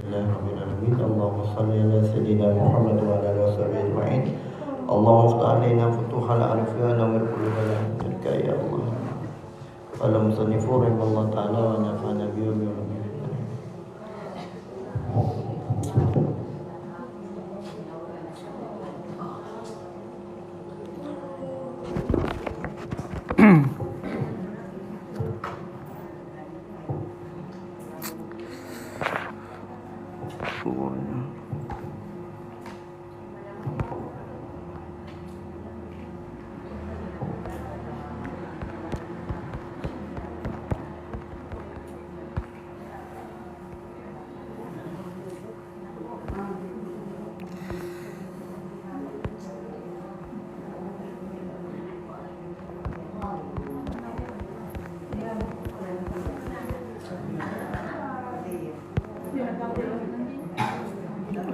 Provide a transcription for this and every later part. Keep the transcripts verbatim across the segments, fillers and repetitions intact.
Alhamdulillahirabbil alamin. Allahumma shalli ala sayyidina Muhammad wa ala alihi wa sahbihi ajma'in. Allahumma iftah alaina futuhal arifin wa nawwir qulubana bi nurika ya Allah. Qala musannifu rahimahullah ta'ala wa nafa'ana bihi wa bihi.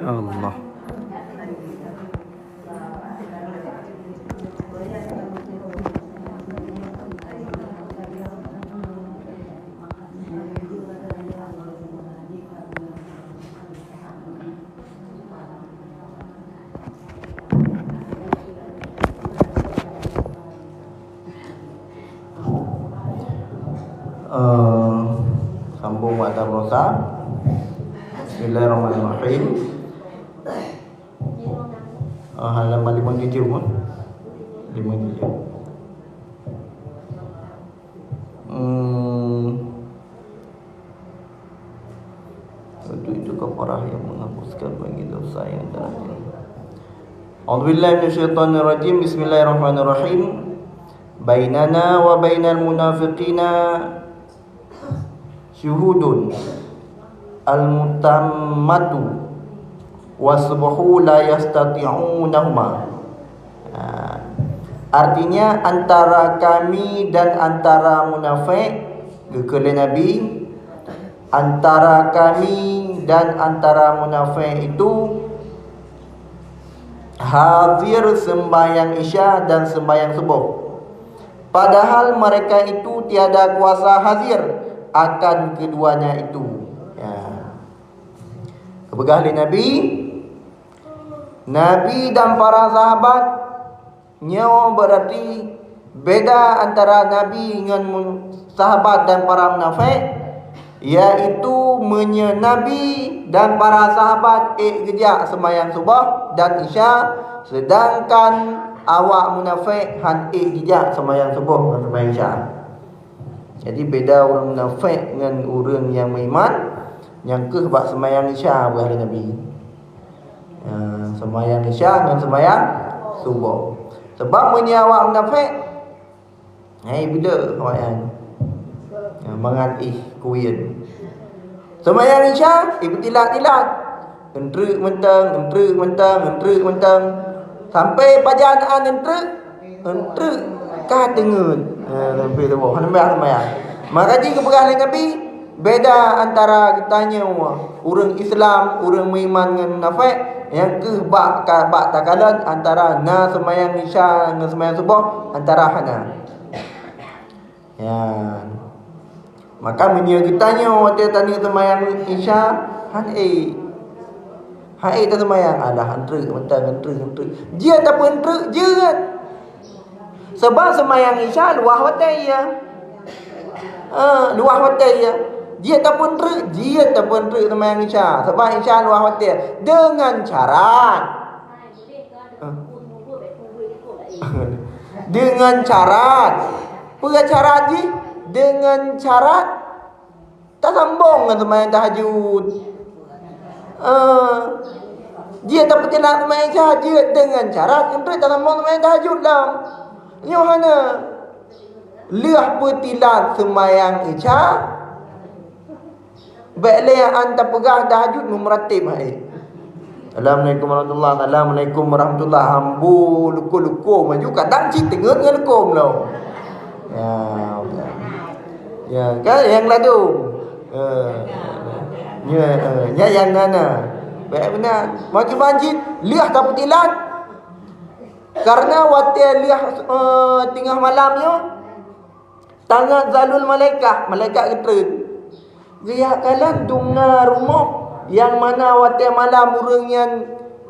Allah. Eh, sambung bak tarosa. Bismillahirrahmanirrahim. Eh, halaman lima tujuh, kan? Lima tujuh. Hmm. Itu, itu kafarah yang menghapuskan bagi dosa yang terakhir. A'udzubillahi minasyaitonirrajim. Bismillahirrahmanirrahim. Bainana wa bainal munafiqina syuhudun al-mutammatu wasbuhu la yastati'unahuma. Ha. Artinya, antara kami dan antara munafik, geukheun lé Nabi, antara kami dan antara munafik itu hazir sembahyang Isya dan sembahyang Suboh. Padahal mereka itu tiada kuasa hazir akan keduanya itu. Ya. Geupeugah lé Nabi, Nabi dan para sahabat, nyoe berarti beda antara Nabi ngon mu-, sahabat dan para munafik, yaitu meunyoe Nabi dan para sahabat ék geujak seumayang Suboh dan Isya, seudangkan awak munafik han ék geujak seumayang Suboh ngon seumayang Isya. Jadi, beda ureuëng munafik ngon ureuëng nyang meuiman, nyang kheueh bak seumayang Isya, peugah lé Nabi. Ya, seumayang Isya ngon seumayang Suboh. Sebab meunyoe awak munafik, hai, bila awak nyan, ya, mangat ih kuyen. Seumayang Isya, eh, beutilat-tilat. Euntrek mantong, euntrek mantong, euntrek mantong. Sampai pajan an euntrek, euntrek ka teungeut. Ha, sampai tuboh. Hana seumayang. Maka jih geupeugah lé Nabi, beda antara geutanyoe ureuëng Islam, ureuëng meuiman ngon munafik, nyang kheueh bak ka, bak takalon antara na seumayang Isya ngon seumayang Suboh, antara hana. Ya. Maka meunyoe geutanyoe watée taneuk seumayang Isya, han ék. Han ék taseumayang, alah, euntrek mantong, euntrek, euntrek. Jeuet tapeueuntrek, jeuet. Sebab seumayang Isya luwah watée, ya. Eh, luwah watée, ya. Jeuet tapeueuntrek, jeuet tapeueuntrek seumayang Isya. Sebab Isya luwah watée. Deungon syarat. Deungon syarat. Peue syarat jih? Deungon syarat tasambong ngon seumayang tahajud. Eh, jeuet tapeutelat seumayang tahajud deungon syarat eunteuk tasambong seumayang tahajud lom. Nyoe hana. Lheueh peutilat seumayang Isya, bék lé an tapeugah tahajud meumeurateb hai. Assalamualaikum warahmatullah, assalamualaikum warahmatullah. Ambo luko-luko maju, kadang cit teungeut ngon luko meulom. Ya, ya, kan nyang ladom. Eh, nya, eh, nya nyang na na. Bék meunan. Makin banjit, lheueh tapeutilat. Karena watée lheueh, eh, teungoh malam nyoe, tanazalul malaikah, malaikat geutreun. Geujak kalon dum na rumoh, Nyang mana watée malam ureuëng nyan,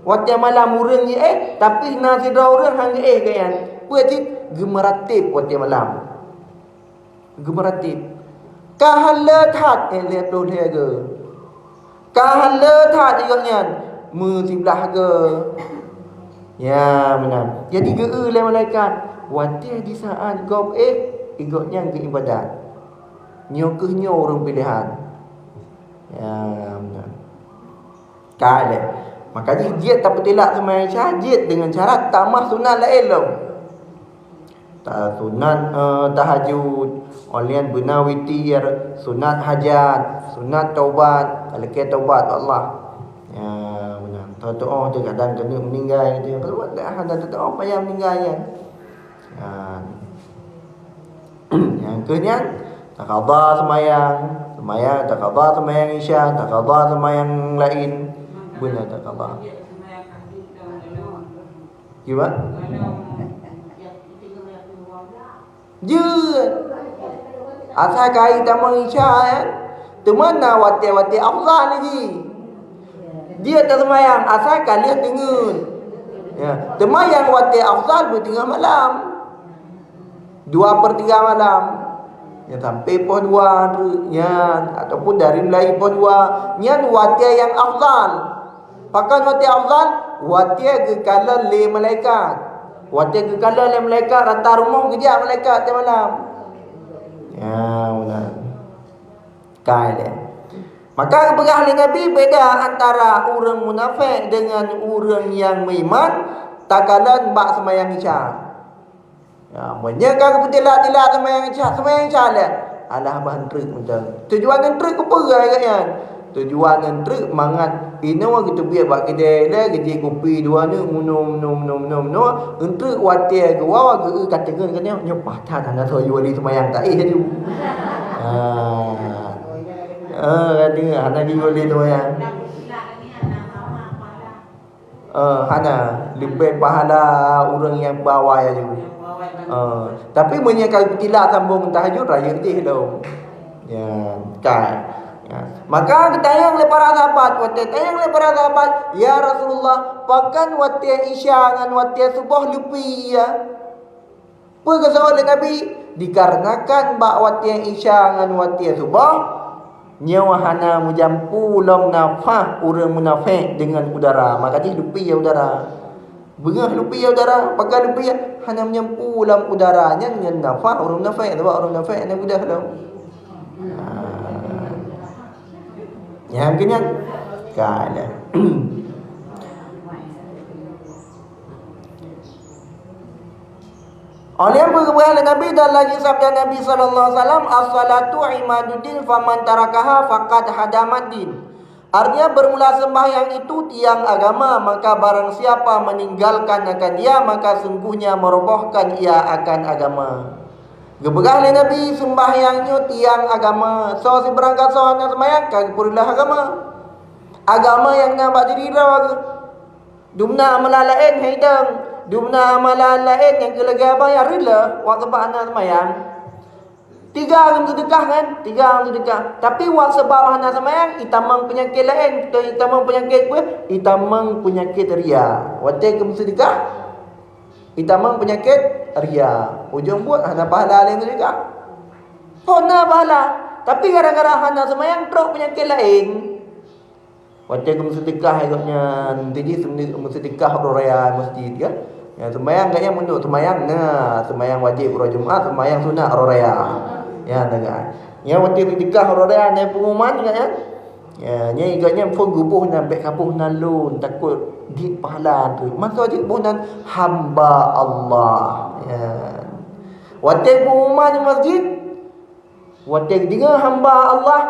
watée malam ureuëng nyan éh, tapi na sidroe ureuëng hana éh geuh nyan. Peue cit? Geumeuratéb watée malam. Geumeuratéb. Ka hana le that, eh, lhée ploh lhée geuh. Ka hana le that gobnyan, meusiblaih geuh. Ya, meunan. Jadi geu-eu lé malaikat, watée di saat gob éh, gobnyan geuibadat. Nyoe kheueh nyoe ureuëng piléhan. Ya, meunan. Ka lé. Maka jih jeuet tapeutilak seumayang Isya, jeuet deungon syarat tamah sunat laén lom. Ta-, sunat, eh, tahajud, óh lheueh nyan beuna witir, sunat hajat, sunat taubat, talakée taubat bak Allah. Ya, meunan. Teutuoh teuh kadang keuneuk meuninggai gitu. Kalau tak ada teutuoh payah meuninggai kan. Ya. Nyang keu nyan, takada seumayang, seumayang, takada seumayang Isya, takada seumayang laén, beuna takada. Kiban? Jeuet. Asai ka itamong Isya, ya. Teuma na watée-watée afdal jih. Jeuet taseumayang, asai ka lheueh teungeut. Ya. Teuma nyang watée afdal beuteungoh malam. Dua per tiga malam. Ya, sampai poh dua tu, nyan, ataupun dari mulai poh dua, nyan watée nyang afdal. Pakon watée afdal? Watée geukalon lé malaikat. Watée geukalon lé malaikat, rata rumoh geujak malaikat tieb malam. Ya, meunan. Ka lé. Maka geupeugah lé Nabi beda antara ureuëng munafék deungon ureuëng nyang meuiman, takalon bak seumayang Isya. Ya, meunyoe ka geupeutilak-tilak seumayang Isya, seumayang Isya lé. Alah bah treuk mantong. Tujuan ngon treuk keupeue gobnyan? Tujuan ngon treuk mangat inoe geuteubiet bak keudè lé, geujép kupi dua neuk, minum, minum, minum, minum, minum. Ngon treuk watée geuwoe geu-eu ka teungeut geuh nyoe, nyoe paih that hana soe jih wali seumayang taéh laju. Ah. Ah, ka teungeut hana jih wali seumayang. Eh, hana, leubeh pahala ureuëng nyang bawai laju. Eh, tapi meunyoe ka tilak sambong tahajud, rayeuk jih lom. Ya, kan. Ya. Maka geutanyong lé para sahabat, watée tanyong lé para sahabat, "Ya Rasulullah, pakon watée Isya ngon watée Suboh leupie, ya?" Peue geujaweueb lé Nabi? Dikarenakan bak watée Isya ngon watée Suboh, nyoe hana meujampu lom nafah ureuëng munafék deungon udara. Maka jih leupie udara. Beungoh leupie udara, pakon leupie, hana meujampu lom udara nyan ngon nafah ureuëng munafék. Sabab ureuëng munafék hana beudôh lom. Ah. Nyang keunyan. Ka lé. Óh lheueh peugah lé Nabi dan lagi sabda Nabi sallallahu alaihi wasallam, "As-salatu imaduddin, faman tarakaha faqad hadamaddin." Artinya, bermula sembahyang itu tiang agama, maka barang siapa meninggalkan akan ia, maka sungguhnya merobohkan ia akan agama. Geupeugah lé Nabi, sembahyang nyoe tiang agama. Soe sibeurangkat soe hana sembahyang, ka geupeureulah agama. Agama nyang na bak diri droe geuh. Dumna amalan laén hai dong. Dumna amalan laén nyang keu lagée abang nyang reuloh, wak sabab hana seumayang. Tiga ureuëng seudeukah kan? Tiga ureuëng seudeukah. Tapi wak sabab hana seumayang, itamong peunyakét laén. Itamong peunyakét peue? Itamong peunyakét ria. Watée keu seudeukah, itamong peunyakét ria. Ujong buet hana pahala lé seudeukah. Hana pahala. Tapi gara-gara hana seumayang, trok peunyakét laén. Watée geumeuseudekah gobnyan, tiji meuseudeukah uroe raya masjid kan. Ya, seumayang gobnyan meunurot seumayang na, seumayang wajéb uroe Jumat, seumayang sunat uroe raya. Ya, teuga. Ya, watée seudekah uroe raya na pengumuman gobnyan. Ya, nyan gobnyan phon geuboh nan bék kaboh nan lôn, takot jeuet pahala tu. Masa jeuet boh nan hamba Allah. Ya. Watée pengumuman di masjid, watée geudeungoe hamba Allah,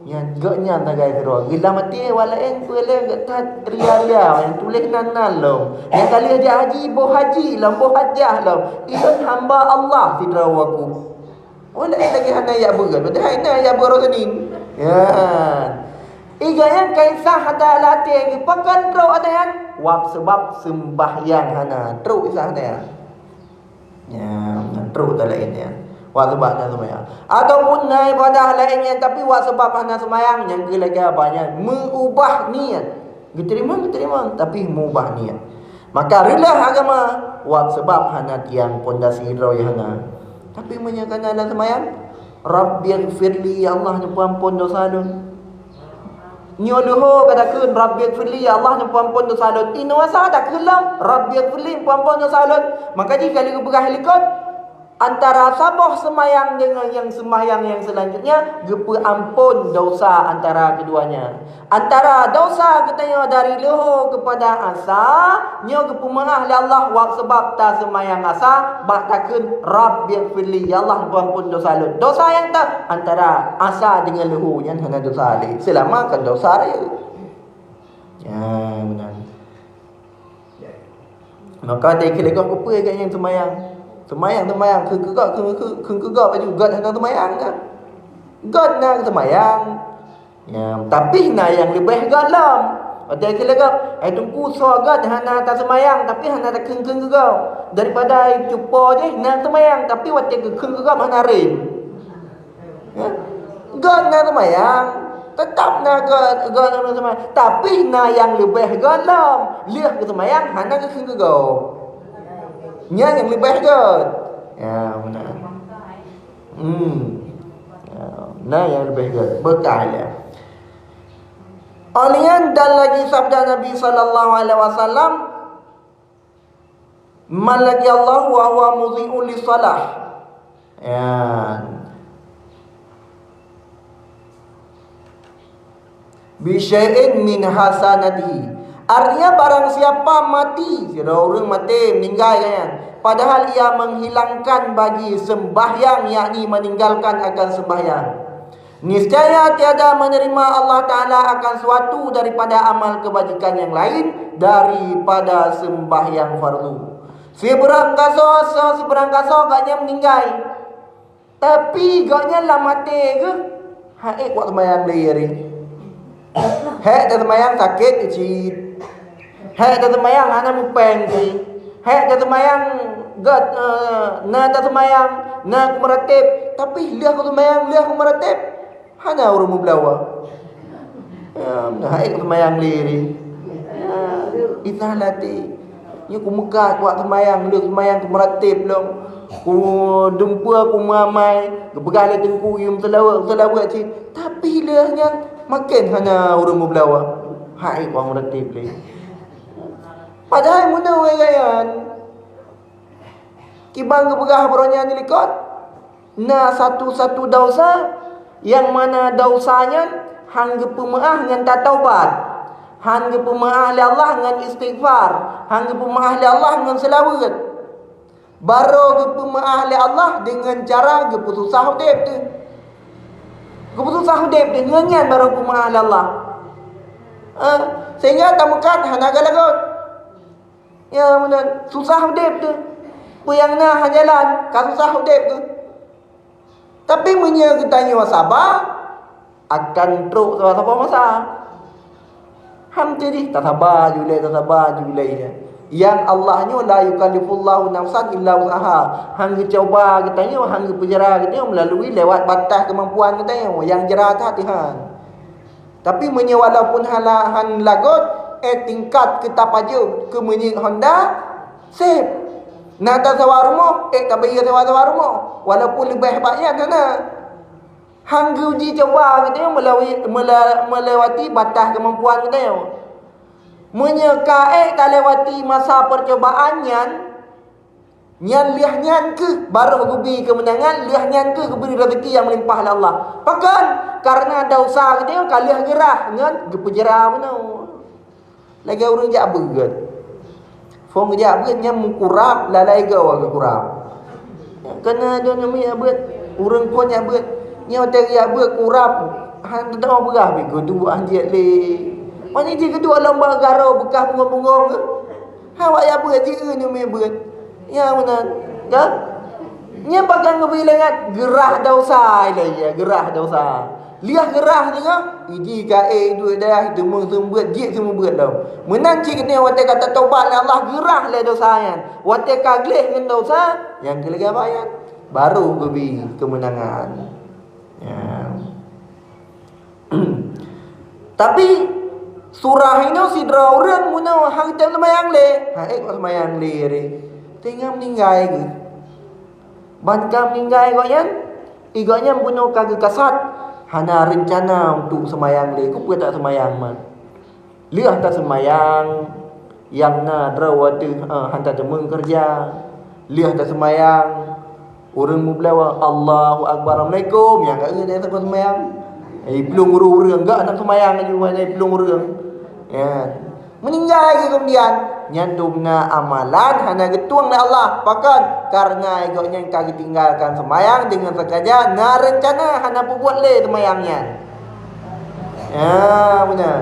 nyan gobnyan sagai sidroe. Geulam até awak laén peue lé geuh that ria-ria, nyang tuléh nan-nan lom. Nyang ka lheueh jak haji, boh haji lom, boh hajah lom. Ulôn hamba Allah sidroe waku. Awak laén lagée hana jak beuet, padahai na jak beuet uroe Senin. Nyan. Iga nyang ka isah ata lam até geuh, pakon trok ata nyan? Wab sebab sembahyang hana, trok isah ata nyan. Ya, trok ata laén nyan. Wak sabab hana seumayang. Ataupun na ibadah laén nyan, tapi wak sabab hana seumayang, nyang keu lagèe banyak meuubah niet. Geuteurimong, geuteurimong, tapi meuubah niet. Maka reuloh agama, wak sabab hana tiang pondasi droe hana. Tapi meunyoe kana lam seumayang, "Rabbighfirli, ya Allah, neupeuampon dosa lôn." Nyoe leuho ka takheun, "Rabbighfirli, ya Allah, neupeuampon dosa lôn." Inoe asa takheun lom, "Rabbighfirli, neupeuampon dosa lôn." Maka jih ka lheueh geupeugah likot, antara saboh seumayang deungon nyang seumayang nyang seulanjutnya geupeuampon dosa antara keduanya. Antara dosa geutanyoe dari leuho keupada asa, nyoe geupeumeu'ah lé Allah wak sabab taseumayang asa, bak takheun, "Rabbighfirli, ya Allah, neupeuampon dosa lôn." Dosa nyang ta antara asa deungon leuho nyan hana dosa lé, seulama kon dosa rayeuk. Ya, meunan. Maka di keulegoh kupeue gobnyan seumayang. Seumayang, seumayang, kheun keu gob, kheun keu, kheun keu gob laju, gob hana seumayang kan? Gob na seumayang. Ya, tapi na nyang leubeh gob lom. Watèe keulegoh, "Hai Teungku, soe gob hana taseumayang, tapi hana takheun-kheun keu gob." Daripada cupo jih na seumayang, tapi watèe geukheun keu gob hana rem. Ya? Gob na seumayang, teutap na gob, gob na seumayang. Tapi na nyang leubeh gob lom, lheueh geuseumayang hana geukheun keu gob. Nyan nyang leubeh gob. Ya, meunan. Hmm. Ya, na nyang leubeh gob. Beukah lé. Óh lheueh nyan dan lagi sabda Nabi sallallahu alaihi wasallam, "Man laqiyallaha wa huwa mudhi'un lis-shalah." Ya. "Bi syai'in min hasanatihi." Artinya, barang siapa mati, sidroe ureueng maté, meuninggai nyan, padahal ia menghilangkan bagi sembahyang, yakni meninggalkan akan sembahyang, niscaya tiada menerima Allah Ta'ala akan suatu daripada amal kebajikan yang lain daripada sembahyang fardu. Sibeurangkasoe, se-, sibeurangkasoe gobnyan meuninggai, tapi gobnyan lam até geuh, han ék wak seumayang lé. Hék taseumayang sakét cit. Hék taseumayang hana mupéng cit. Hék taseumayang gét, eh, na taseumayang, na kumeuratéb. Tapi lheueh kuseumayang, lheueh kumeuratéb, hana ureueng meublawa. Ya, na ék seumayang lé. Ya, isa lati. Nyoe kumeukat wak seumayang, lheueh seumayang kumeuratéb lom. Kudeumpue, kumeuamai, geupeugah lé teungku, yum seulaweuet, seulaweuet cit. Tapi lheueh nyan maken hana ureueng meublawa. Hai wak meuratéb lé. Padahai meunoe gaya nyan. Kiban geupeugah baroe nyan dilikot, na satu-satu desya, nyang mana desya nyan han geupeumeu'ah ngon tataubat, han geupeumeu'ah lé Allah ngon istighfar, han geupeumeu'ah lé Allah ngon seulaweuet. Barô geupeumeu'ah lé Allah deungon cara geupeususah udeb teuh. Geupeususah udeb teuh, ngon nyan barô geupeumeun'ah lé Allah. Eh, sehingga tameukat hana galak rhot. Ya, meunan, susah udeb teuh. Peue nyang na hana jalan, ka susah udeb teuh. Tapi meunyoe geutanyoe saba, akan trok saboh-saboh masa. Alhamdulillah, tasaba ju lé, tasaba ju lé, ya. Nyang Allah nyoe, "La yukallifullahu nafsan illa wus'aha." Han geucuba geutanyoe, han geupeujara geutanyoe meulalu lewat batas keumampuan geutanyoe. Nyang jara that Tuhan. Tapi meunyoe walaupun hala han lagot, eh, tingkat keu tapajoh keu minyeuk Honda, sép. Na tasewa rumoh, eh, tabayeue sewa-sewa rumoh. Walaupun leubeh bak nyan hana. Han geuji cuba geutanyoe meulawi-, meula-, meulewati batas keumampuan geutanyoe. Meunyoe ka ék talewati masa peucubaan nyan, nyan lheueh nyan keuh barô geubi keumeunangan, lheueh nyan keuh geubri raseuki nyang meulimpah lé Allah. Pakon? Kareuna desya geutanyoe ka lheueh geurah ngon geupeujara bunoe. Lagèe ureueng jak beuet. Phôn geujak beuet nyan meukurab, lalai goe geukurab. Kana dua neumui jak beuet, ureueng phôn jak beuet. Nyoe watèe jak beuet kurab, han teudoh beurah pih geuduek han jeuet lé. Mani jih geuduek lom bak garoe beukah bungong-bungong geuh. Ha, wak jak beuet jih neumui beuet. Ya, meunan. Ka? Nyan pakon geubri lé nyan geurah desya ilèe, ya, geurah desya. Lheueh geurah teungoh, iji ka ék duek dayah, teumeu seumeubeuet, jeuet seumeubeuet lom. Meunan cit keunoe watèe ka tatobat lé Allah, geurah lé desya nyan. Watèe ka gleh ngon desya, nyang keu lagèe apa nyan? Baru geubi keumeunangan. Ya. Tapi surah inoe sidroe ureuëng bunoe hana tém seumayang lé. Ha, ék seumayang lé. Tinggai meuninggai geuh. Ban ka meuninggai gobnyan, i gobnyan bunoe ka geukasat, hana reuncana untuk seumayang lé. Keupeue tak seumayang man? Lheueh taseumayang, nyang na droe ateueh, eh, hana teumeukeureuja. Lheueh taseumayang, ureuëng meubloe, "Allahu Akbar, Assalamualaikum." Nyang ka, eh, dah seumayang. Eh, iplueng ureuëng, enggak nak seumayang laju, mana iplueng ureuëng. Ya. Meuninggai lagi kemudian, nyan dumna amalan hana geutueng lé Allah. Pakon? Karena gobnyan ka geutinggalkan seumayang deungon seukaja na reuncana hana peubuet lé seumayang nyan. Ya, beuna.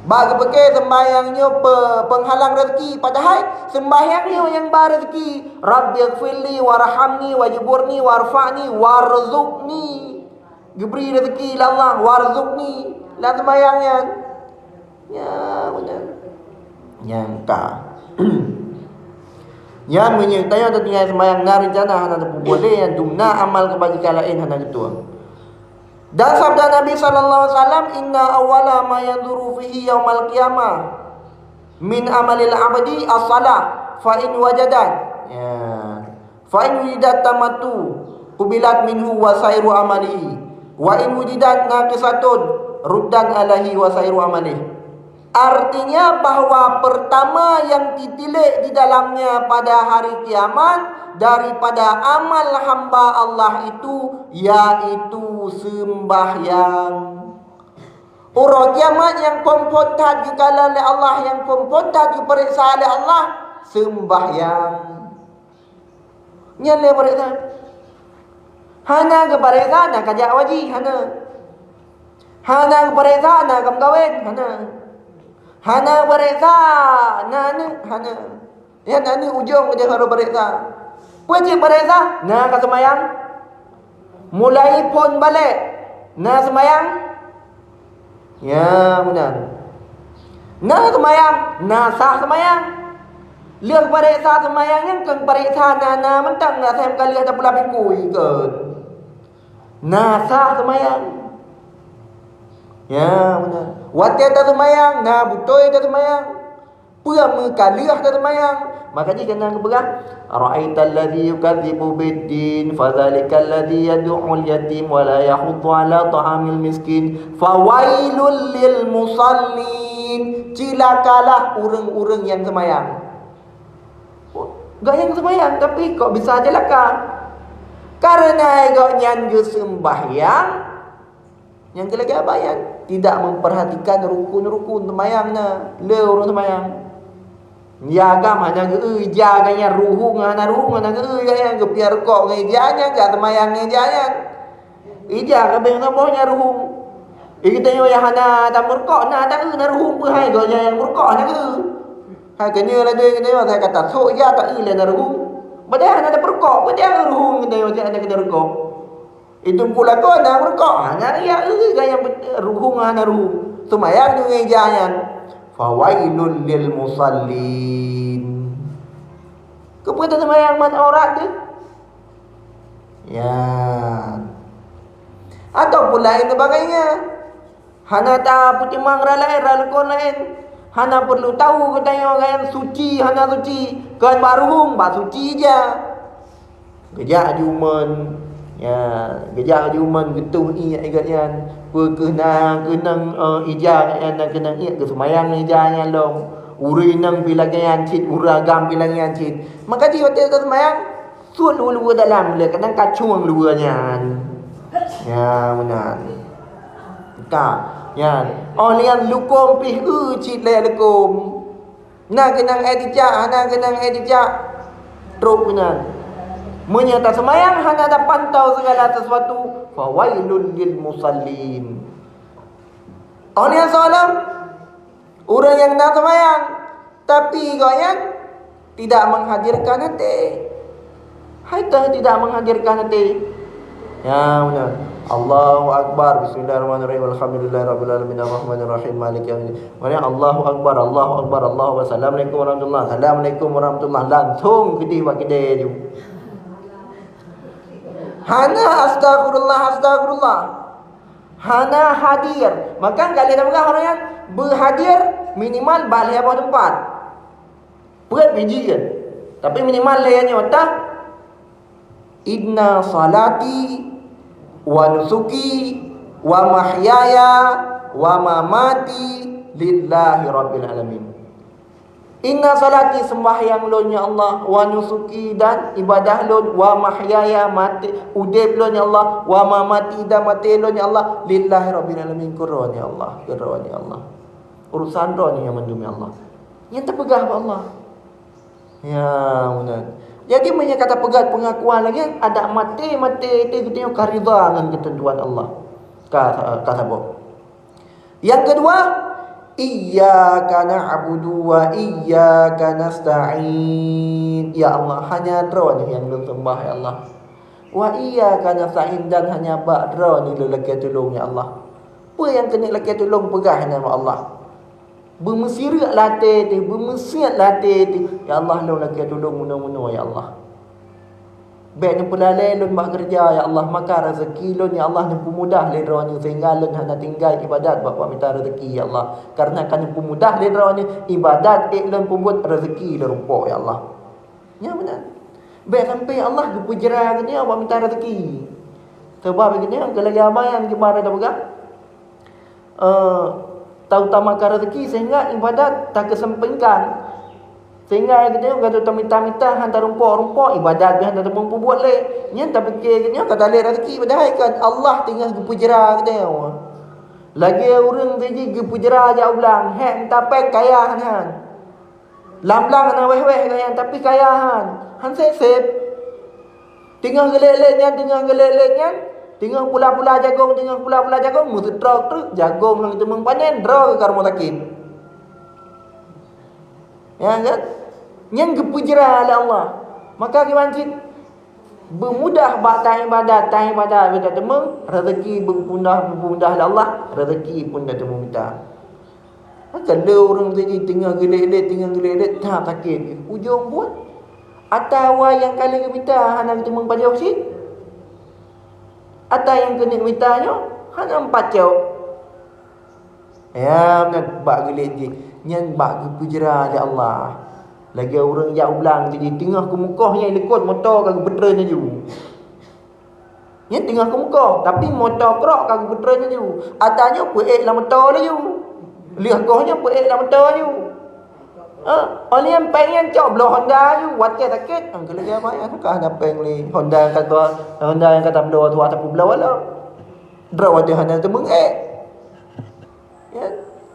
Bak geupike seumayang nyoe pe-, peunghalang rezeki, padahai seumayang nyoe nyang ba rezeki. "Rabbighfirli warhamni wajburni warfa'ni warzuqni." Geubri rezeki lé Allah, "warzuqni", lam seumayang nyan. Ya, beuna. Nyang ka. Nyan meunyoe tanyoe tatinggai seumayang na reuncana hana teupeubuet lé, nyan dumna amal keubajikan laén hana geutueng. Dan sabda Nabi sallallahu alaihi wasallam, "Inna awwala ma yanzuru fihi yaumal qiyamah min amalil abdi as-salah, fa in wajadat." Ya. "Fa in wujidat tamatu, qubilat minhu wa sairu amalihi. Wa in wujidat naqisatun, ruddan alaihi wa sairu amalihi." Artinya bahwa pertama yang ditilik di dalamnya pada hari kiamat daripada amal hamba Allah itu, yaitu sembahyang. Uroe kiamat nyang phon-phon that geukalon lé Allah, nyang phon-phon that geupareksa lé Allah, sembahyang. Nyan lé pareksa. Hana geupareksa na ka jak haji, hana. Hana geupareksa na ka meukawen, hana. Hana geupareksa na aneuk, hana. Nyan aneuk ujong keudeh harôh pareksa. Peue cit pareksa? Na ka seumayang? Mulai phon balek, na seumayang? Ya, meunan. Na seumayang, na sah seumayang. Lheueh pareksa seumayang nyan keu pareksa na, na mantong, na sah ka lheueh tapula pikui kon. Na sah seumayang. Ya, meunan. Watée taseumayang, na beutôi taseumayang. Peue meukaleuh taseumayang? Maka jih keunan geupeugah, "Ara'aital ladzi yukadzibu biddin, fadzalikal ladzi yadu'ul yatim wa la yahuddu 'ala ta'amil miskin, fawailul lil musallin." Cilakalah ureuëng-ureuëng nyang seumayang. Gobnyan seumayang, tapi kok bisa cilaka? Karena gobnyan geuseumbahyang, nyang keu lagée abah nyan tidak memperhatikan rukun-rukun seumayang na, le ureuëng seumayang. Ya agam hana geu-eu ija gobnyan, ruhueng hana ruhueng hana geu-eu gobnyan, geupiah rukok ngon ija nyan, jak seumayang ngon ija nyan. Ija ka beh saboh nyan ruhueng. Geutanyoe nyang hana tameurukok na ta-eu na ruhueng, peue hai gobnyan nyang meurukok hana geu-eu. Hai keunyoe ladue geutanyoe, hai ka tasok ija ta-eu lé na ruhueng. Padahai hana tapeurukok, peue dia ruhueng geutanyoe cit hana keuneuk rukok. Itu pula kon na meurukok, hana riak, eh, gaya ruhueng hana ruhueng. Seumayang deungon ija nyan. Fawailul lil musallin. Keupeue taseumayang man aurat teuh? Ya. Ataupun lain sebagainya. Hana tapeutimang rot laén, rot leukoe laén. Hana peurlu tahu geutanyoe nyan suci hana suci, kon bak ruhueng, bak suci ija. Geujak jumeun, ya, geujak jumeun geutoh iék gobnyan. Peu kheueh na keunong, eh, ija nyan, na keunong iék, geuseumayang ija nyan lom. Ureuëng inong pih lagée nyan cit, ureuëng agam pih lagée nyan cit. Maka jih watée geuseumayang, suet luweue-luweue dalam lé, kadang kacueng luweue nyan. Ya, meunan. Ka, nyan. Oh, nyan lukôm pih eu cit lé lukôm. Na keunong ék tijak, hana keunong ék tijak. Trok keunan. Meunyoe taseumayang hana tapantau segala sesuatu, fawailul lil musallin. Oh, nyan soalan. Ureuëng nyang na seumayang, tapi gobnyan tidak menghadirkan até. Hai teuh tidak menghadirkan até. Ya, beuna. Allahu Akbar. Bismillahirrahmanirrahim. Alhamdulillahirabbil alamin. Arrahmanirrahim. Maliki yaumiddin. Maknanya Allahu Akbar, Allahu Akbar, Allahu Akbar. Assalamualaikum warahmatullah. Assalamualaikum warahmatullah. Langsung keudeh bak keudè ju. Hana astaghfirullah, astaghfirullah. Hana hadir. Maka ka lheueh tapeugah ureuëng nyan beuhadir minimal bak lhée boh teumpat. Peuet biji kan. Tapi minimal lhée nyoe tah. Inna salati wa nusuki wa mahyaya wa mamati lillahi rabbil alamin. Inna salati, sembahyang lôn ya Allah, wa nusuki, dan ibadah lôn, wa mahyaya, maté, udeb lôn ya Allah, wa mamati, dan maté lôn ya Allah, lillahi rabbil alamin, keu Droeneuh ya Allah, keu Droeneuh ya Allah. Urusan Droeneuh nyang mandum ya Allah. Nyang teupeugah bak Allah. Ya, meunan. Jadi meunyoe ka tapeugah pengakuan lagée adak maté-maté teuh geutanyoe ka ridha ngon keuteuntuan Allah. Ka ka saboh. Nyang keudua, iyyaka na'budu wa iyyaka nasta'in. Ya Allah, hanya Droeneuh nyang lôn seumbah ya Allah. Wa iyyaka nasta'in, dan hanya bak Droeneuh lôn lakée tulông ya Allah. Peue nyang keuneuk lakée tulông peugah nyan bak Allah. Beumeusireuk lam até teuh, beumeusiet lam até teuh. Ya Allah, lôn lakée tulông meunoe-meunoe ya Allah. Bék neupeulalée lôn bak keureuja ya Allah, maka rezeki lôn ya Allah neupeumudah lé Droeneuh sehingga lôn hana tinggai ibadat bak mita rezeki ya Allah. Karena ka neupeumudah lé Droeneuh ibadat ék lôn peubuet rezeki lôn rumpok ya Allah. Nyan meunan. Bék sampai ya Allah geupeujra geutanyoe bak mita rezeki. Sabab geutanyoe keu lagée abang nyang keumarin tapeugah, eh, tautamakan rezeki sehingga ibadat takeusampingkan. Sehingga geutanyoe ka tamita-mita, hana tarumpok-rumpok, ibadat pih hana tateumé peubuet lé. Nyan tapike geutanyoe ka talé rezeki, padahai kan Allah teungoh geupeujra geutanyoe. Lagée ureuëng jih geupeujra jak u blang, hék mita péng kaya han-han. Lam blang hana wéh-wéh gobnyan, tapi kaya han. Han sép-sép. Teungoh geulék-lék nyan, teungoh geulék-lék nyan, teungoh pula-pula jagong, teungoh pula-pula jagong, meuseutrok treuk, jagong han teumé panen, droe ka rumoh sakét. Ya kan? Nyan geupeujra lé Allah. Maka kiban cit beumudah bak taibadat, taibadat beuta teumé, rezeki beumudah, beumudah lé Allah, rezeki pun tateumé mita. Maka lé ureuëng tadi teungoh geulék-lék, teungoh geulék-lék, that sakét. Ujong buet. Atawa nyang ka lheueh geumita hana geuteumé pajoh cit. Atawa nyang keuneuk mita nyoe hana meupajoh. Ya, meunan bak geulék jih. Nyan bak geupeujra lé Allah. Lagée ureuëng jak u blang tadi teungoh keumukoh nyang likot moto ka geupeutreun laju. Nyan teungoh keumukoh, tapi moto krok ka geupeutreun laju. Ata nyoe peuék lam moto laju. Lheueh goh nyoe peuék lam moto laju. Ha, oleh nyan péng nyan cok bloe Honda laju, watée sakét, angka lagée apa nyan ka hana péng lé. Honda nyang ka, Honda nyang ka tabloe tuha tapeubloe lom. Droe watée hana teumeung ék. Ya.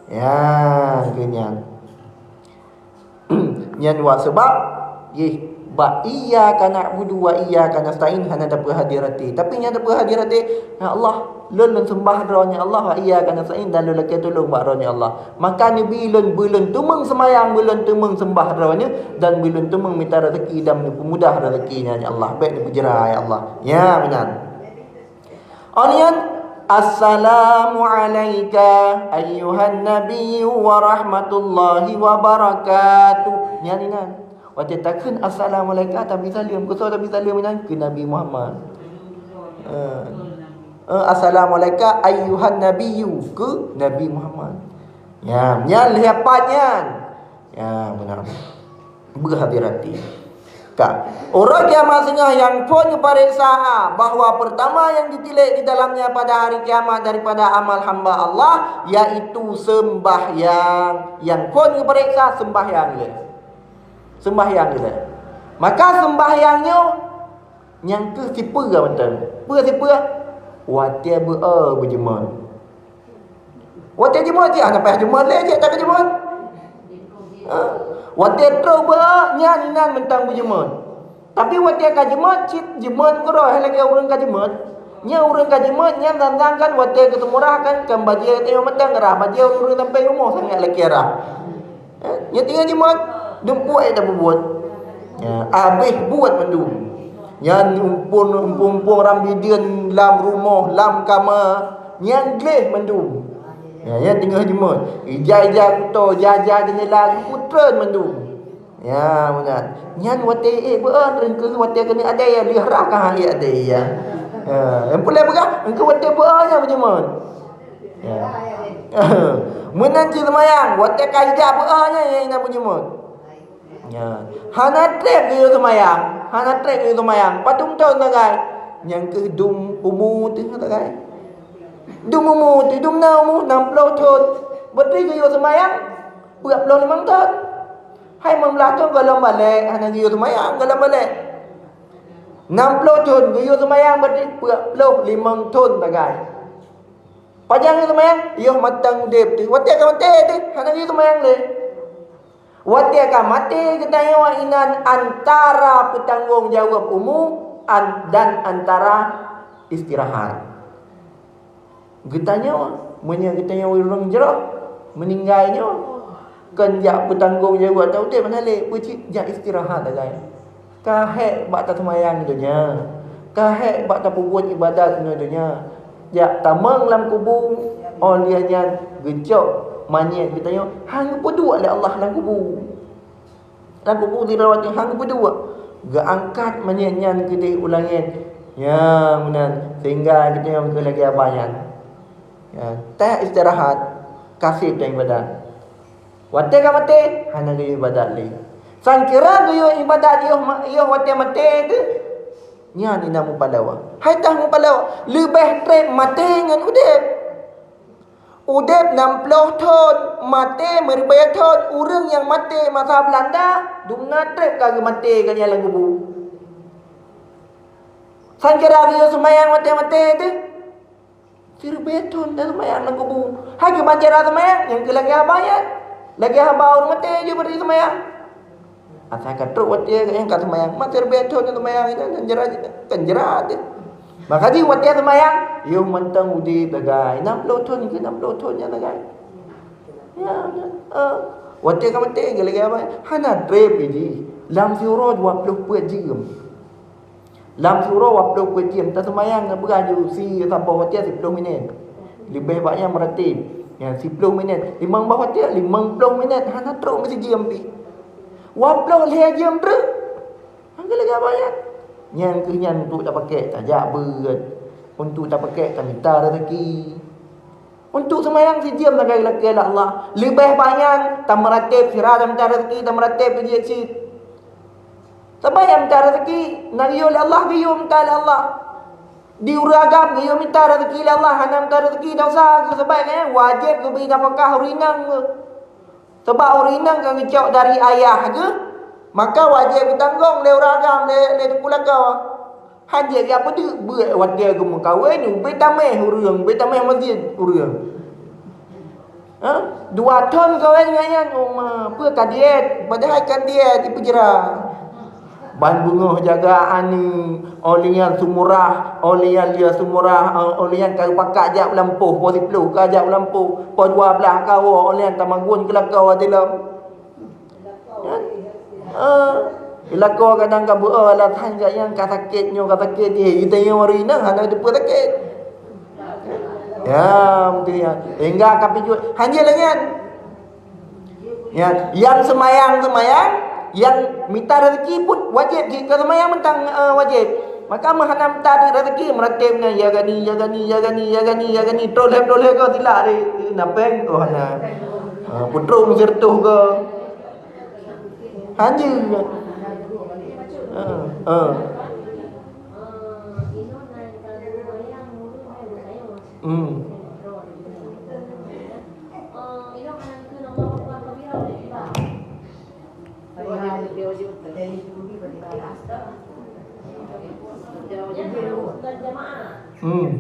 Ya, keu nyan. Nyan wa sebab jih bak iyyaka na'budu wa iyyaka nasta'in hana tapeuhadé até. Tapi nyang tapeuhadé até, ya Allah, lôn lôn seumbah Droe, ya Allah, wa iyyaka nasta'in, dan lôn lakée tulông bak Droe, ya Allah. Maka neubi lôn beulôn teumeung seumayang, beulôn teumeung seumbah Droe, dan beulôn teumeung mita rezeki dan neupeumudah rezeki nyan, ya Allah. Bék neupeujra, ya Allah. Ya, meunan. Onian, "Assalamu alaika ayyuhan nabiyyu wa rahmatullahi wa barakatuh." Nyan inan. Watée takheun assalamu alaika, tabi saleuem. Keu soe tabi saleuem inan? Keu Nabi Muhammad. Eh. Eh, "Assalamu alaika ayyuhan nabiyyu," keu Nabi Muhammad. Nyan, nyan lhée pat nyan. Ya, meunan. Beuhati-hati. Ka. Uroe kiamat singoh nyang phon geupareksa bahwa pertama yang ditilik di dalamnya pada hari kiamat daripada amal hamba Allah, yaitu sembahyang. Nyang phon geupareksa sembahyang lé. Sembahyang lé. Maka sembahyang nyoe nyang keuh sipeue mantong. Peue sipeue? Watée beu-, eh, beujeumeun. Watée jeumeun cit hana payah jeumeun lé, cit ka jeumeun. Ha? Watée troh beuet nyan inan mantong beujeumeun. Tapi watée ka jeumeun cit jeumeun keudroe lagée ureuëng ka jeumeun. Nyan ureuëng ka jeumeun nyan tantang kan watée geuteumurah kan, kan bajée tanyoe mantong rhah bajée ureuëng sampai rumoh sangat lakée rhah. Eh, nyan tinggai jeumeun, dumpeue ék tapeubuet. Ya, abéh buet mandum. Nyan umpon-umpon ram bideuen lam rumoh, lam kama, nyan gleh mandum. Ya, nyan teungoh jeumeun. Ija-ija kuto, ija-ija jeundela geuputreun mandum. Ya, meunan. Nyan watèe ék beu'en, eungkeuh watèe keuneuk adèe, lheueh rhah ka han ék adèe, ya. Ya, nyang peureulèe peugah, eungkeuh watèe beu'en nyan beujeumeun. Ya. Meunan cit seumayang, watèe ka ijak beu'en nyan, nyan inan beujeumeun. Ya. Hana trép geuyue seumayang, hana trép geuyue seumayang. Padum thôn sagai. Nyang keuh dum umu teuh sagai. Dum umu teuh, dum na umu nam ploh thôn. Beutôi geuyue seumayang, peuet ploh limong thôn. Hai limong blah thôn gohlom balek, hana geuyue seumayang, gohlom balek. Nam ploh thôn geuyue seumayang, beutôi peuet ploh limong thôn sagai. Pajan geuyue seumayang, yoh mantong udép teuh. Watèe ka maté teuh, hana geuyue seumayang lé. Watèe ka maté geutanyoe inan antara peutanggong jaweueb umu an-, dan antara istirahat. Geutanyoe, meunyoe geutanyoe ureueng jroh, meuninggai nyoe, kon jak peutanggong jaweueb atau udép hana lé, peue cit jak istirahat sagai. Ka hék bak taseumayang donya, ka hék bak tapeubuet iébadat inoe donya. Jak tamong lam kubu, óh lheueh nyan geucok manyét geutanyoe han geupeuduek lé Allah lam kubu. Lam kubu sidroe watèe han geupeuduek, geuangkat manyét nyan keudéh u langét. Ya, meunan, sehingga geutanyoe keu lagèe haba nyan. Ya, teuh istirahat, ka sép teuh iébadat. Watèe ka maté, hana geuyue iébadat lé. Sangkira geuyue iébadat yoh ma-, yoh watèe maté teuh, nyan inan mupalawa. Hai teuh mupalawa, leubeh trép maté ngon udép. Udép nam ploh thôn, maté meuribèe thôn, ureueng nyang maté masa Beulanda, dum na trép ka geumaté gobnyan lam kubu. Sangkira geuyue seumayang watèe maté teuh, siribèe thôn taseumayang lam kubu. Hai keuh ban cara seumayang, nyang keuh lagèe haba nyan. Lagèe haba ureueng maté jeuet bri seumayang. Asai ka trok watèe nyang ka seumayang, ma siribèe thôn nyang seumayang nyan, kan jrat, kan jrat. Maka jih watèe seumayang, yoh mantong udép sagai. Nam ploh thôn keu nam ploh thôn nyan sagai. Ya, ya. Eh, watèe ka maté, lagèe haba nyan. Hana trép jih. Lam siuroe dua ploh peuet jeuem. Lam siuroe dua ploh peuet jeuem, taseumayang ngon beurah ju si saboh watèe siploh minét. Leubeh bak nyan meuratéb. Ya, siploh minét. Limong boh watèe, limong ploh minét. Hana trok meusijeum pih. Dua ploh lhèe jeuem treuk. Hana lagèe haba nyan. Nyan keuh nyan untuk tapakék tajak beuet. Untuk tapakék tamita raseuki. Untuk seumayang sijeuem sagai lakèe lé Allah. Leubeh bak nyan, tameuratéb sira tamita raseuki, tameuratéb keu jeuet cit. Sabab nyang mita raseuki, na geuyue lé Allah, geuyue mita lé Allah. Di ureueng agam geuyue mita raseuki lé Allah, hana mita raseuki desya geuh, sabab nyan wajéb geubri nafakah ureueng inong geuh. Sabab ureueng inong ka geucok dari ayah geuh, maka wajéb geutanggong lé ureueng agam, lé, lé teungku lakoe. Han jeuet jak peuduek beuet watèe geumeukawen, ubé tamèh ureueng, ubé tamèh masjid ureueng. Ha? Dua thôn kawen ngon nyan, oh ma, peue ka diet, padahai kan diet, ipeujra. Ban beungoh jaga aneuk, óh lheueh nyan seumurah, óh lheueh nyan lheueh seumurah, óh lheueh nyan ka geupakat jak u lampôh, poh siploh ka jak u lampôh, poh dua blaih ka woe, óh lheueh nyan tamagun keu lakoe dilom. Kan? Ah, lakoe kadang ka beu-, oh, alasan kat nyan ka sakét nyoe, ka sakét jih. Geutanyoe ureueng inong hana teupeue sakét. Ya, beutôi ya. Hingga ka pijuet. Hana lagèe nyan. Ya, nyang seumayang-seumayang, nyang mita raseuki pun wajéb jih. Ka seumayang mantong, eh, wajéb. Maka meuhana mita raseuki, meuratéb nyan, ya gani, ya gani, ya gani, ya gani, ya gani, trok lhèe, trok lhèe ka silak deh. Na péng, oh, hana. Ha, peutrok meusireutoh ka. Hana. Ha, ha. Hmm. Hmm.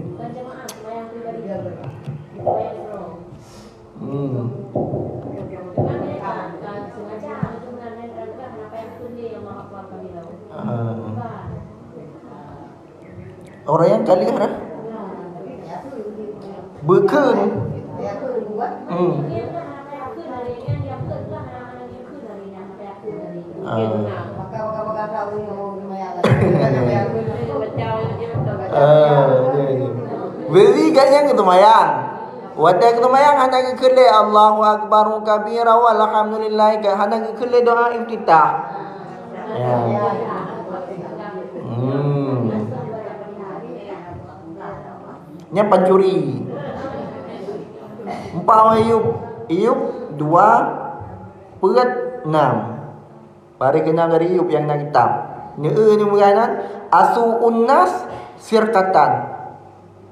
Hmm. Ah. Orang nyang ka lheueh dah. Beukheun. Hmm. Ah. Ah, ya, ya. Beri kat nyang keu seumayang. Watée geuseumayang hana geukheun lé Allahu Akbar kabira walhamdulillah, hana geukheun lé doa iftitah. Ya. Hmm. Nyan pancuri. Empat orang iyup, iyup dua, peuet enam. Baréh keunam dari iyup nyang na kitab. Neu-eu nyoe meunan, asu unnas sirkatan.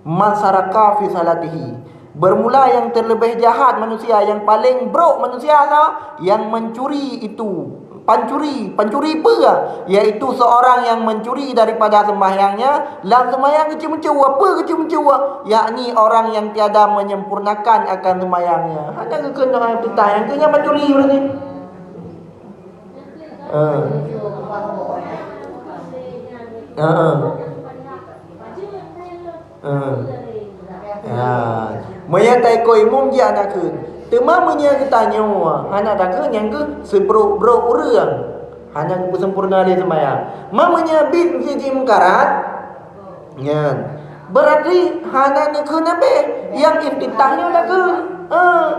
Man saraka fi salatihi. Bermula yang terlebih jahat manusia, yang paling brok manusia adalah yang mencuri itu. Pancuri, pancuri peue? Yaitu seorang yang mencuri daripada sembahyangnya, lam sembahyang keucue-meucue, peue keucue-meucue? Yakni orang yang tiada menyempurnakan akan sembahyangnya. Hana geukheun doa iftitah, nyang keu nyan pancuri berarti. Ah. Ah. Ah. Ya. Meunyoe taikot imum jih hana kheun. Teuma meunyoe geutanyoe hana takheun, nyang keuh sibrok-brok ureuëng hana geupeusempurna lé seumayang. Ma meunyoe bit meuseujid meukarat, nyan berarti hana neukheun abéh. Nyang iftitah nyoe takheun. Ah.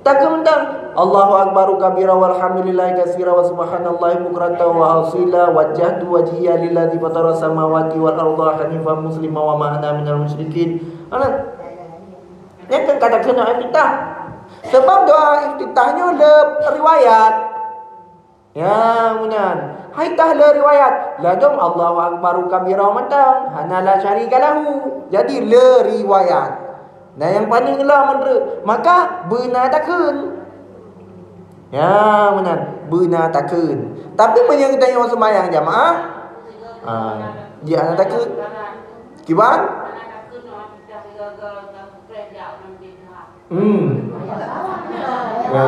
Takheun mantong, Allahu Akbar kabira walhamdulillahi katsira wa subhanallahi bukratan wa asila, wajjahtu wajhiya lilladzi fatara samawati wal arda hanifan muslima wa ma ana minal musyrikin. Ana. Nyan kan kata keunoe iftitah. Sebab doa iftitah nyoe le riwayat. Ya, meunan. Hai tah le riwayat, ladom Allahu Akbar kabira mantong, hana la syarika lahu. Jadi le riwayat. Nah, nyang paling lom meunurot, maka beuna takheun. Ya, meunan, beuna takheun. Tapi meunyoe geutanyoe seumayang jamaah, ah, dia hana takheun. Kiban? Hmm. Ya,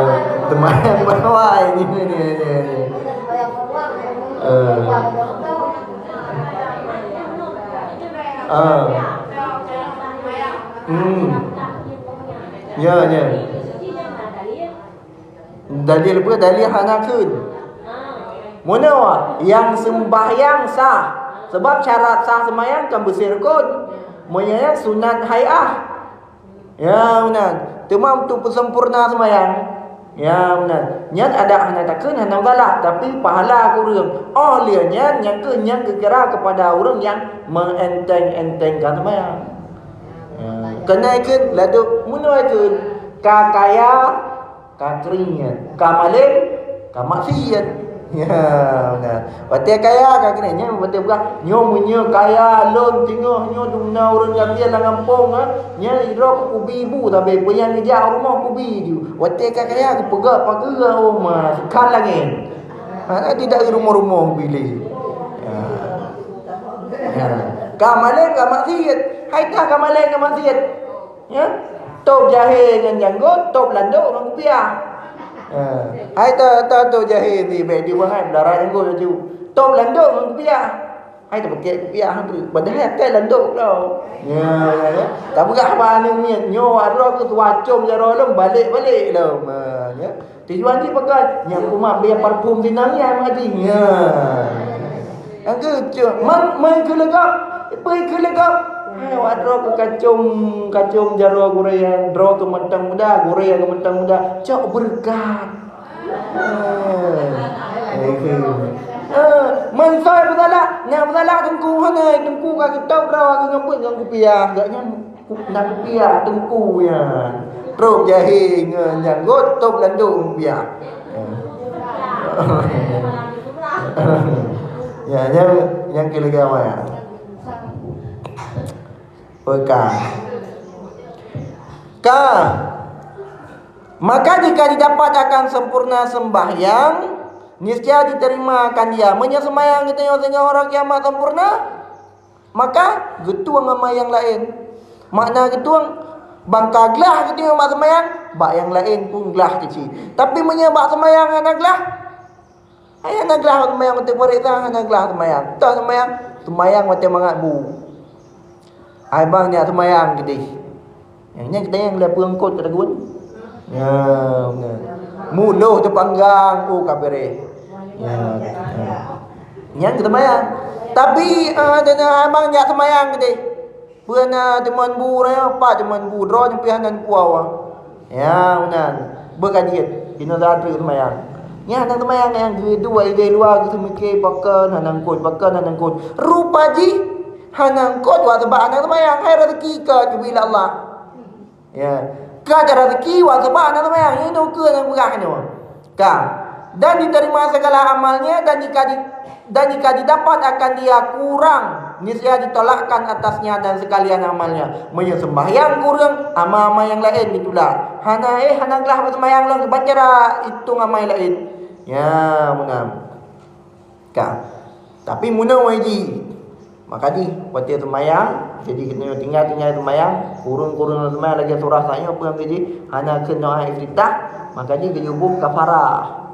teuma bawai ni, ni, ni, ni. Eh. Ah. Hmm. Ya, ya. Dalil apa? Dalil hana kheun. Meunoe, nyang sembahyang sah. Sebab syarat sah sembahyang kan beusi rukun. Meunyoe sunat hai'ah. Ya, meunan. Teuma untuk peusempurna seumayang. Ya, meunan. Nyan adak hana takheun, hana galak, tapi pahala keu ureuëng. Oh, lheueh nyan, nyang keu nyang geukira kepada ureuëng nyang meuenteng-entengkan seumayang. Ya. Keunan kheun, ladok meunoe kheun. Ka kaya, ka kringét, ka malém, ka maksiet. Ya, nah. Watée kaya ka kringét, nyan watée peugah, nyoe meunyoe kaya lôn teungoh nyoe dumna ureuëng Gambia lam gampông, ha, nyan idroe kubi bu sabe peue nyang geujak rumoh kubi ju. Watée ka kaya geupeugah pageue oma, seukat langét. Ha, tidak rumoh-rumoh kubi lé. Ya. Ya. Ka malém ka maksiet. Hai tah ka malém ka maksiet. Ya. Top jahé ngon janggot, top landok ngon kupiah. Ha. Hai ta, ta top jahé ti bék diubeut hai beulara janggot laju. Top landok ngon kupiah. Hai ta pakai kupiah tu. Padahai akai landok tau. Ya, ya, ya. Tapi gak apa ni miet nyoe adroe ke tuacom jaroe lom balik-balik lom. Ha, ya. Tujuan jih pakai nyang kumat biar parfum sinang ya mati. Ya. Nyang keu cok man man keu legap, pei keu legap. Hai awak droe keu kacung, kacung jaroe gurée, droe keu mantong muda, gurée keu mantong muda. Cok beureukat. Eh, eh, eh, man soe peusalah, nyang peusalah teungku hana, teungku ka geutôb droe keu ngon buet ngon kupiah, gak nyan. Nang piah teungku nyan. Trok jahé ngon janggot, top landong piah. Ya, nyang, nyang keu lagèe awai. Peugah. Ka. Maka jika didapat akan sempurna sembahyang, niscaya diterima akan dia. Meunyoe sembahyang geutanyoe singoh uroe kiamat sempurna, maka geutueng ama nyang laén. Makna geutueng, ban ka glah geutueng bak seumayang, bak nyang laén pun glah cit. Tapi meunyoe bak seumayang hana glah, hai hana glah seumayang, watèe parek sa hana glah seumayang. Toh seumayang, seumayang watèe mangat bu. Ai bang nyak seumayang keudeh. Nyang nyan geutanyoe lé peue eungkot ka tagun. Ya, beuna. Muloh teupanggang, oh, ka beureh. Ya, ya. Nyan geuseumayang. Tapi, ah, dan, ah, abang nyak seumayang keudeh. Peue na teumon bu uroe nyoe, pat teumon bu droe nyang pih hana puwoe. Ya, meunan. Beukajiet, keunoe that treuk seumayang. Nyan hana seumayang nyang keudua, ideh luwa geuseumiké pakon hana eungkot, pakon hana eungkot. Rupa jih hana eungkot, wak sabab hana seumayang, hai raseuki ka geubri lé Allah. Ya. Ka raseuki wak sabab hana seumayang, nyoe keuh nyang peugah nyoe. Ka. Dan diterima segala amalnya dan jika di-, dan jika didapat akan dia kurang, niscaya ditolakkan atasnya dan sekalian amalnya. Meunyoe sembahyang kurang, ama-ama nyang laén ditulak. Hana, eh, hana glah seumayang lom, baca dah itong ama nyang laén. Ya, meunan. Ka. Tapi meunoe wajib. Maka jih, watée seumayang, jadi keuneuk tinggai-tinggai seumayang, kureueng-kureueng seumayang lagée surah sayoe peue lagée jih, hana keunoe iftitah, maka jih geuyue boh kafarah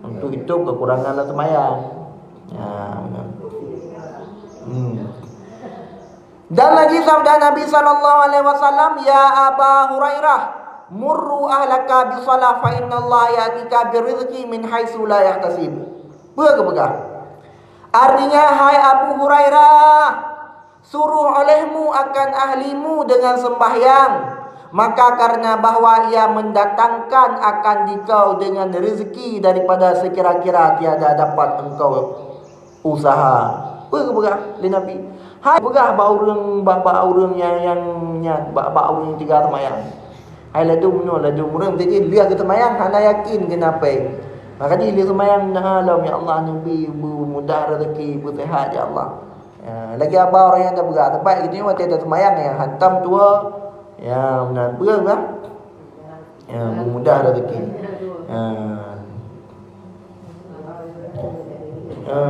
untuk itôb kekurangan lam seumayang. Ya, meunan. Hmm. Dan lagi sabda Nabi sallallahu alaihi wasallam, "Ya Aba Hurairah, murru ahlaka bisalah fa innallaha ya'tika birrizqi min haitsu la yahtasib." Peue geupeugah? Artinya, hai Abu Hurairah, suruh olehmu akan ahlimu dengan sembahyang, maka karena bahwa ia mendatangkan akan dikau dengan rezeki daripada sekira-kira tiada dapat engkau usaha. Peue geupeugah lé Nabi? Hai peugah bak ureuëng, bak, bak ureuëng nyang, nyang nyan, bak, bak ureuëng tiga seumayang. Hai ladôm nyoe, ladôm ureuëng teuji lheueh geuseumayang hana yakin keunan péng. Maka jih lheueh seumayang meudoa lom, "Ya Allah, neubi beumudah rezeki, beuseuhat, ya Allah." Ya, lagée haba ureuëng nyang tapeugah, teumpat geutanyoe watée taseumayang nyang hantom tuwoe, ya, meunan peue bah. Ya, beumudah rezeki. Ya. Ya.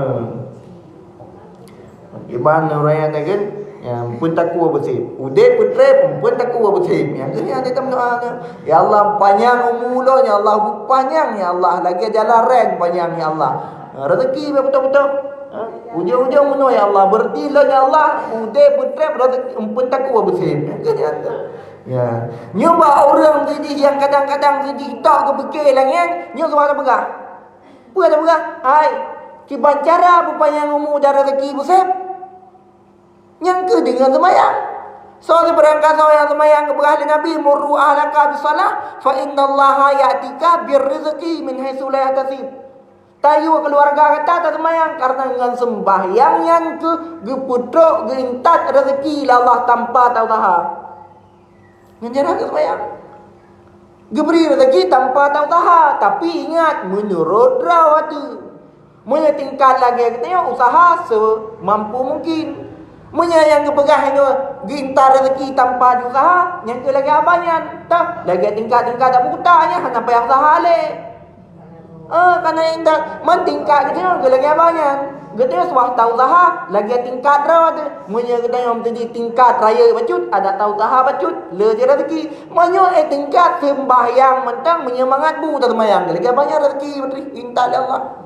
Iban ureuëng nyang dageng, ya, pun takue beusép. Udeb peutreb, pun takue beusép. Nyang keuh nyan tatem doa, "Ya Allah, panyang umu ulôn, ya Allah, bu panyang, ya Allah, lagée jalan ren panyang, ya Allah." Rezeki bak beutôi-beutôi. Ha? Ujong-ujong meunoe, "Ya Allah, beureuti lôn, ya Allah, udeb peutreb, rezeki pun takue beusép." Nyang keuh nyan. Ya. Nyoe bak ureuëng sideh nyang kadang-kadang sideh tok geupike lagée nyan, nyoe saboh tapeugah. Peue tapeugah? Hai, kiban cara beupanyang umu dan rezeki beusép? Nyang keuh deungon seumayang. Soe sibarang kasoe nyang seumayang geupeugah lé Nabi, "Murru ahlaka bisalah, fa innallaha ya'tika birrizqi min haitsu la yahtasib." Tayue keuluwarga gata taseumayang, kareuna ngon seumbahyang nyan keuh geupeutrok geuintat rezeki lé Allah tanpa tausaha. Ngon cara geuseumayang. Geubri rezeki tanpa tausaha, tapi ingat, meunurot droe teuh. Meunyoe tingkat lagée geutanyoe, usaha seumampu mungkin. Meunyoe nyang geupeugah nyoe geuintat rezeki tanpa diusaha, nyang keuh lagée haba nyan. Toh, lagée tingkat-tingkat dak buta nyan hana payah usaha lé. Eh, kana intat, man tingkat geutanyoe keuh lagée haba nyan. Geutanyoe suwah tausaha lagée tingkat droe teuh. Meunyoe geutanyoe meuteuji tingkat rayeuk bacut, adak tausaha bacut, le jih rezeki. Meunyoe, eh, tingkat seumbahyang mantong, meunyoe mangat bu taseumayang, lagée haba nyan rezeki beutôi intat lé Allah.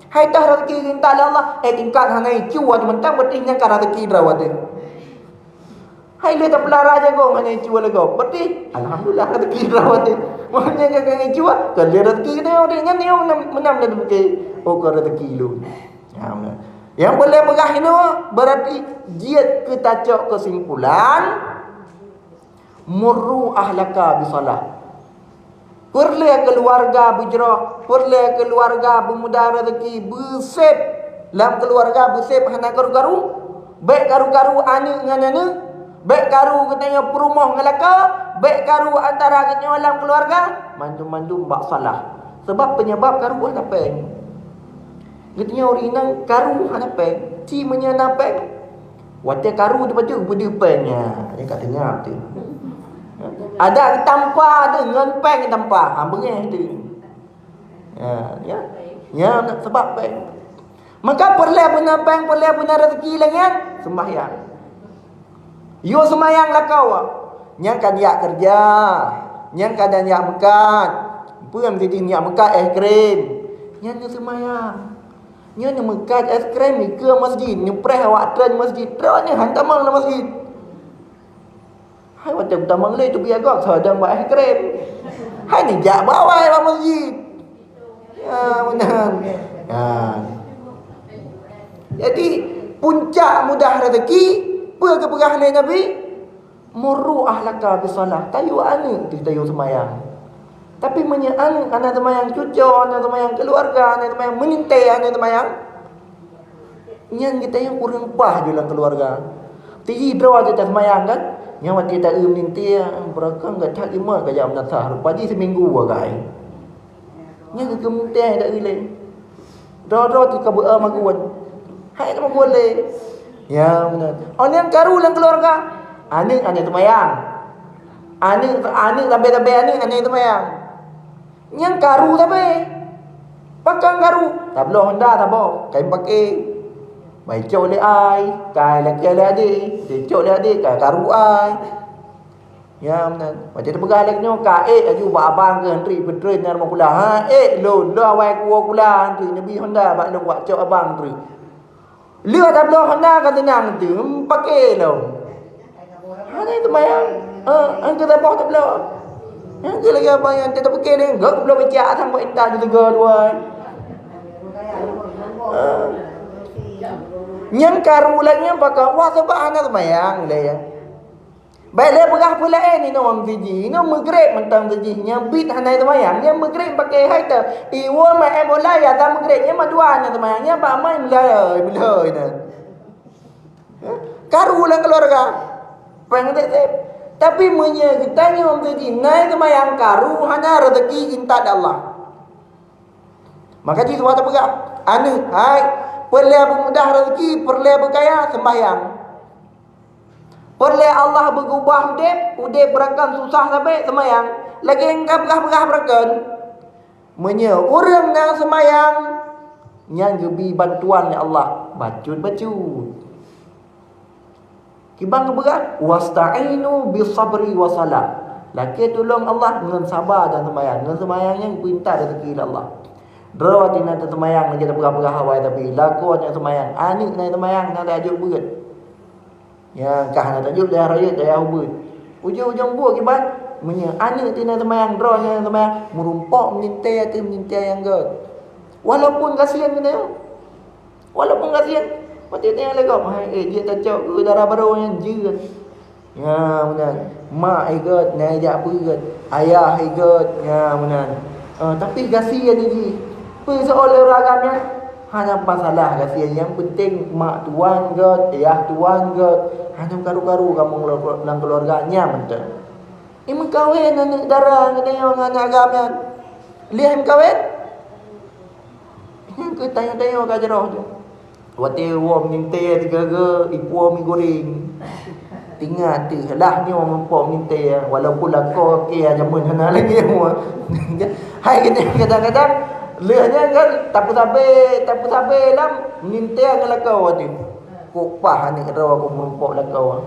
Hai toh rezeki intat lé Allah, eh, tingkat hana icu watée mantong, beutôi nyan ka rezeki droe teuh. Hai lheueh tapeulara jagong hana icu lé gob. Beutôi, alhamdulillah rezeki droe teuh. Meunyoe ka, ka icu, ka lheueh rezeki geutanyoe, nyan nyoe meunam, meunam lam buke. Oh, ka rezeki lôn. Ya, meunan. Nyang peureulée peugah inoe, berarti jeuet keu tacok keusimpulan, murru ahlaka bisalah. Peureulée keuluwarga beujroh, peureulée keuluwarga beumudah rezeki, beusép. Lam keuluwarga beusép hana karu-karu. Bék karu-karu aneuëk ngon aneuëk, bék karu geutanyoe peurumoh ngon lakoe, bék karu antara geutanyoe lam keuluwarga, mandum-mandum bak salah. Sabab peunyebab karu hana péng. Geutanyoe ureuëng inong karu hana péng, ci meunyoe na péng. Watée karu teuh bacut beudeuh péng nyan, nyan ka teunyap teuh. Adak geutampa teuh ngon péng geutampa, ha, beungéh teuh. Ya, ya. Ya, sabab péng. Maka peureulée beuna péng, peureulée beuna rezeki lagée nyan, seumbahyang. Yue seumayang lakoe. Nyang ka jak keureuja, nyang ka dan jak meukat. Peue meusidin jak meukat es krim. Nyan nyoe seumayang. Nyoe neumeukat es krim ikeue masjid, neupreh awak treun masjid. Droeneuh han tamong lam masjid. Hai watée tamong lé teubiet gob seudang bak es krim. Hai neujak bak awai bak masjid. Ya, meunan. Ya. Jadi, puncak mudah rezeki Peue geupeugah lé Nabi? "Muru ahlaka bisalah." Tayue aneuëk teuh tayue seumayang. Tapi meunyoe aneuëk hana seumayang, cuco hana seumayang, keuluwarga hana seumayang, meulintée hana seumayang, nyan geutanyoe kureueng paih ju lam keuluwarga. Tiji droe teuh taseumayang kan? Nyan watée ta-eu meulintée, beureukat gata imot ka jak meutasah, rupa jih siminggu agak. Nyan keuh meulintée ta-eu lé. Droe-droe teuh ka beu-e magun. Hai ka magun lé. Ya, meunan. Oh, nyang karu lam keuluwarga. Aneuëk hana seumayang. Aneuëk, aneuëk sabe-sabe aneuëk hana seumayang. Nyang karu sabe. Pakon karu? Tabloe honda saboh, kai pake. Baicok lé ai, kai lakée lé adé. Baicok lé adé, kai karu ai. Ya, meunan. Watée teupeugah lagée nyoe, ka ék laju bak abang keuh, "Antri peutreun nyan rumoh kula." "Ha, ék lôn, lôn awai kuwoe kula, antri neubi honda bak lôn, wak cok abang antri." Lheueh tabloe honda ka teunang teuh, pake lom. Hana seumayang. Ha, angka saboh tabloe. Angka lagée abang nyan, teuh tapike lé, gak tabloe becak sang bak intat di tiga dua. Ha. Nyang karu lagée nyan pakon, wah, sabab hana seumayang lé. Baik lé peugah peulaén, inoe meuseujid, inoe meugreb mantong seujid, nyang bit hana seumayang, nyang meugreb paké hai teu. Iwoe main bola, ya ta meugreb, nyang madua hana seumayang, nyang bak main beuloi, beuloi na. Karu lam keuluwarga. Péng sép-sép. Tapi meunyoe geutanyoe meuseujid, na seumayang karu, hana rezeki intat Allah. Maka jih tuha teupeugah, aneuëk, hai, peureulée beumudah rezeki, peureulée beukaya, seumbahyang. Peureulée Allah beugeubah udeb, udeb beurangkang susah sabe, seumayang. Lagée nyang ka peugah-peugah beurangkang. Meunyoe ureuëng nyang seumayang, nyan geubi bantuan lé Allah, bacut-bacut. Kiban geupeugah, "Wasta'inu bis sabri was salah." Lakée tulông Allah ngon saba dan seumayang. Ngon seumayang nyan geupeurintah rezeki lé Allah. Droe teuh na teuseumayang lagée tapeugah-peugah awai, tapi lakoe nyang seumayang, aneuëk na seumayang, na tajok beuet. Nyang ka hana tajok dayah rayeuk, dayah ubeut. Ujong-ujong buet kiban, meunyoe aneuëk teuh na seumayang, droe nyang seumayang, meurumpok meulintée teuh meulintée nyang gét. Walaupun gasien keunoe, walaupun gasien, watée teuh nyang lé gob, hai, eh, jeuet tacok keu dara barô nyan jeuet. Nya, meunan. Mak i gét, na jak beuet. Ayah i gét, nya, meunan. Eh, tapi gasien jih. Peue soe lé ureuëng agam nyan? Hana masalah gasien, nyang penting mak tuan gét, ayah tuan gét. Hana karu-karu kamoe lam keuluwarga nyan mantong. Imeukawen aneuëk dara geutanyoe ngon aneuëk agam nyan. Lheueh imeukawen? Nyan keuh tanyoe-tanyoe ka jroh tu. Watée woe meulintée sigoe-goe, ipuwoe mi goreng. Teuingat teuh, lah nyoe meurumpok meulintée, walaupun lakoe keu jameun hana lagée nyoe. Hai keuneuk kadang-kadang, lheueh nyan kan, tapeusabe, tapeusabe lam meulintée ngon lakoe teuh. Kok paih aneuëk droe kok meurumpok lakoe.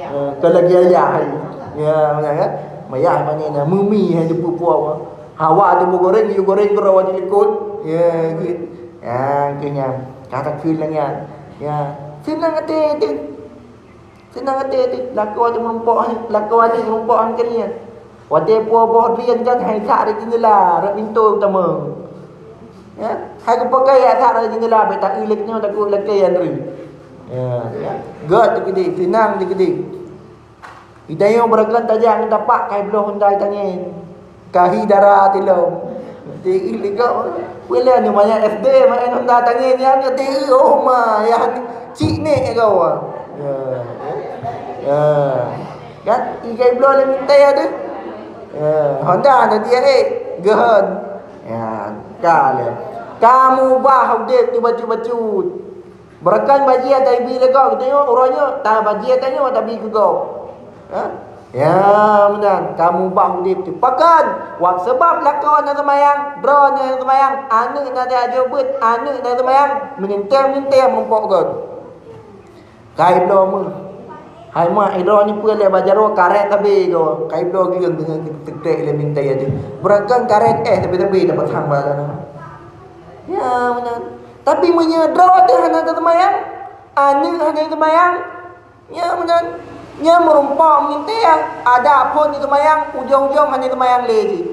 Eh, ka lagée ayah hai. Ya, meunan kan? Mayah mani na meumi hai teupeue puwoe. Hawa teupeue goreng, yue goreng keudroe di likot. Ya, gitu. Ya, keu nyan. Ka takheun lagée nyan. Ya, seunang até teuh. Seunang até teuh. Lakoe teuh meurumpok, lakoe teuh meurumpok han keu nyan. Watée puwoe boh drien kan hai sak rot jeundela, rot pintoe tamong. Ya, hai geupakai yak sak rot jeundela, bék ta-eu lé nyoe takot lakée nyang reueh. Ya, ya. Gét teukeudeh, seunang teukeudeh. Geutanyoe beureukan tajak ngon tapak kai bloh honda tangen. Kahi dara tilom. Ti ligak. Wala ni maya S D main honda tangen nyan ka ti, oh ma, ya ni cik nek kau. Ya. Ya. Kan igai bloh le minta ya tu. Ya, honda nanti ya eh. Gehon. Ya, ka le. Kamu bah udep tu bacut-bacut. Beureukan bajée taibi lé gob, geutanyoe uroe nyoe, ta bajée tanyoe tabi keu gob. Ha? Ya, meunan, kamu bah udeb teuh. Pakon? Wak seubab lakoe na seumayang, droe na seumayang, aneuëk na tajak jok beuet, aneuëk na seumayang, meulintée-meulintée meurumpok gob. Kai bloe meuh. Hai mak, idroe ni peue lé bak jaroe karet tabe gob. Kai bloe geuleuen teungoh teutek lé minta ya tu. Beureukan karet eh tabe-tabe dapat hang bak sana. Ya, meunan. Tapi meunyoe droe teuh hana teuseumayang, aneuëk hana teuseumayang, nyan meunan, nyan meurumpok meulintée, adak phon teuseumayang, ujong-ujong hana teuseumayang lé jih.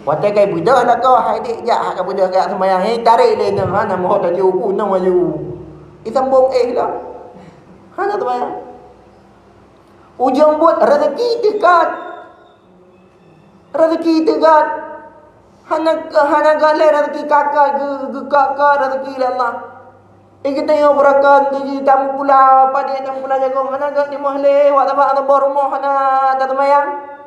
Watée kai beudôh lakoe, hai dék jak, hai ka beudôh jak seumayang, hei, tarek lé nyoe, hana meuhot laju, ku nyoe laju. Isambong éh lom. Hana seumayang. Ujong buet rezeki teukat. Rezeki teukat. Hana, hana galeh rezeki kakat, geu-, geukak-kat rezeki lé Allah. Eh, geutanyoe beurakan tu ji tamu pula, padé tamu pula jagong, hana gak di moh lé, wak tabak saboh rumoh hana taseumayang.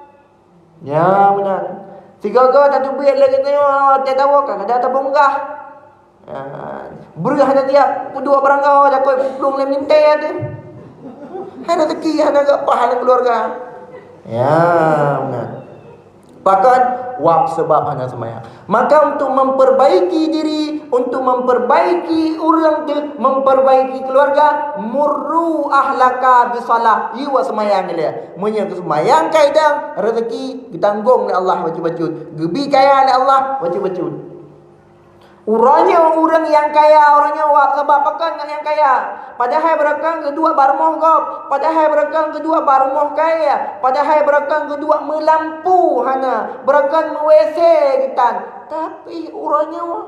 Ya, meunan. Sigoe-goe tateubiet lé geutanyoe, teuh tawoe ka kada tabonggah. Ah, breueh hana tiep, peuduek barangkaho, dakoi peuplueng lé mintée teuh. Hana rezeki, hana gak pahala keuluwarga. Ya, meunan. Pakon? Wab seubab hana seumayang. Maka untuk memperbaiki diri, untuk memperbaiki ureuëng teuh, memperbaiki keuluwarga, murru ahlaka bisalah. Yue seumayang ilée. Meunyoe geuseumayang kaidan, rezeki geutanggong lé Allah bacut-bacut. Geubi kaya lé Allah bacut-bacut. Uroe nyoe ureuëng nyang kaya, uroe nyoe wab sabab pakon ngon nyang kaya. Padahai beureukan geuduek bak rumoh gob, padahai beureukan geuduek bak rumoh kaya, padahai beureukan geuduek meulampu hana, beureukan meuwese geutan. Tapi uroe nyoe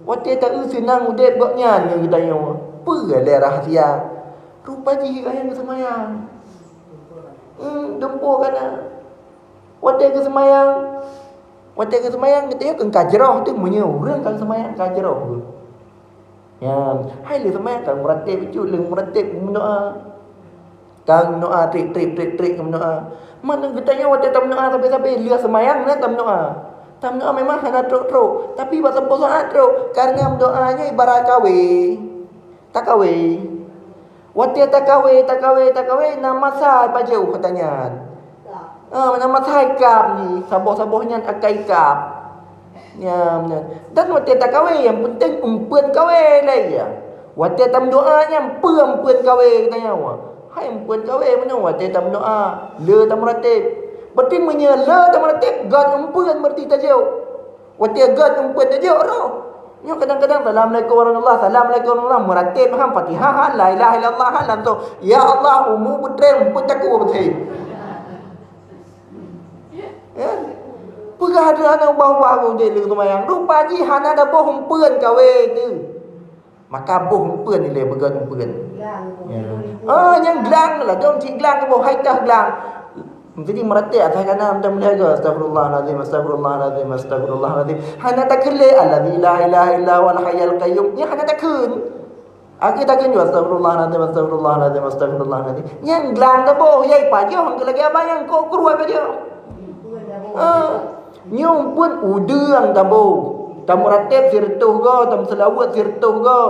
watée taeu seunang udeb gobnyan ngon geutanyoe. Peue lé rahsia? Rupa jih ayang geuseumayang. Hmm, dumpeue kana. Watée geuseumayang, watée geuseumayang geutanyoe keu ka jroh teuh, meunyoe ureuëng ka seumayang ka jroh. Nyan, hai lheueh seumayang ka meuratéb bacut, lheueh meuratéb meudoá. Ka meudoá trik-trik trik-trik ka meudoá. Mana geutanyoe watée tameudoá sabe-sabe, lheueh seumayang na tameudoá. Tameudoá memang hana trok-trok, tapi bak saboh saát trok, kareuna meudoá nyoe ibarat kawé. Takawé. Watée takawé, takawé, takawé, na masa pajoh gata nyan. Ah, na masa ikab ni, saboh-saboh nyan akai ikab. Nyan, nyan. Dan watée takawé, nyang peunteng eumpeuen kawé lé ya. Watée tameudoá nyan, peue eumpeuen kawé gata nyan. Hai eumpeuen kawé meunyoe watée tameudoá, le tameuratéb. Berarti meunyoe le tameuratéb, gét eumpeuen berarti tajok. Watée gét eumpeuen tajok roh. Nyoe kadang-kadang, "Assalamualaikum warahmatullah, assalamualaikum warahmatullah," meuratéb han, Fatihah han, la ilaha illallah han, langsung, "Ya Allah, umu peutreng eumpeuen takue beutôi." Ya. Peugah deuh hana ubah-ubah udeb lé seumayang. Rupa jih hana taboh eumpeuen kawé teuh. Maka boh eumpeuen ilée beugét eumpeuen. Ya. Oh, nyang glang lah, dong cit glang keuboh, hai tah glang. Jadi meuratéb asai kana macam lhée go, "Astagfirullahalazim, astagfirullahalazim, astagfirullahalazim." Hana takheun lé, "Allazi la ilaha illa huwal hayyul qayyum." Nyan hana takheun. Akhé takheun jih, "Astagfirullahalazim, astagfirullahalazim, astagfirullahalazim." Nyang glang taboh, yai pajoh, hana lagée abang nyang kok keurui pajoh. Ah. Nyoe pun udeueng taboh. Tameuratéb sireutôh go, tameuseulaweuet sireutôh go.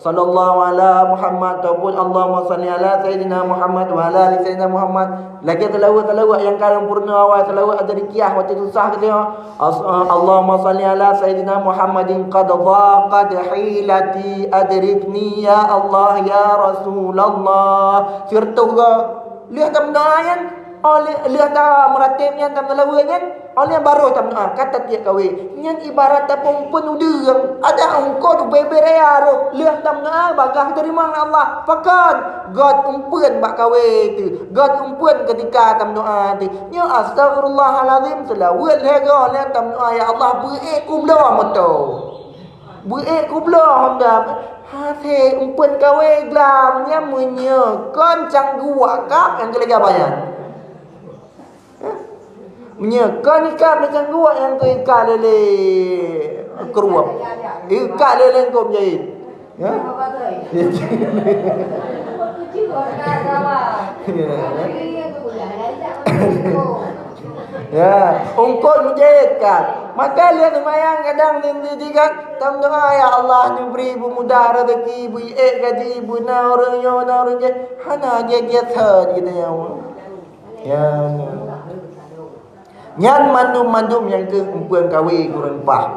Sallallahu ala Muhammad ataupun Allahumma salli ala Sayyidina Muhammad wa ala ali Sayyidina Muhammad. Lagée seulaweuet-seulaweuet nyang ka lheueh peurunoe awai seulaweuet Adrikiyah watée susah geutanyoe. As-, eh, Allahumma salli ala Sayyidina Muhammadin qad dhaqat hilati adrikni ya Allah ya Rasulullah. Sireutôh go. Lheueh tameudoá nyan, oh, lheueh, lheueh tameuratéb nyan, tameulaweuet nyan, oh, lheueh barô tameudoá, ka tatiek kawé. Nyan ibarat tapeumpeuen udeueng, adak eungkôt ubé-bé raya roh, lheueh tameudoá bagaih teurimong lé Allah. Pakon? Gét eumpeuen bak kawé teuh, gét eumpeuen keutika tameudoá teuh. Nyoe astagfirullahalazim, seulaweuet lhée goe lheueh tameudoá, "Ya Allah, beu ék kubloe moto." Beu ék kubloe honda, hase eumpeuen kawé glam nyan meunyoe kon cangguek kab nyang keu lagée abang nyan. Meunyoe kon ikab lé cangguek nyang keu ikab lé lé kruweueb. Ikab lé lé eungkôt jai. Ya? Ya. Ya, eungkôt meujeuet kan. Maka lheueh seumayang kadang di, di, di kan, tameudoá, "Ya Allah, neubri beumudah rezeki, beu ék gaji, beuna ureuëng nyoe, na ureuëng jih." Hana jeuet-jeuet that geutanyoe. Ya. Nyan mandum-mandum nyang keu eumpeuen kawé kureueng paih.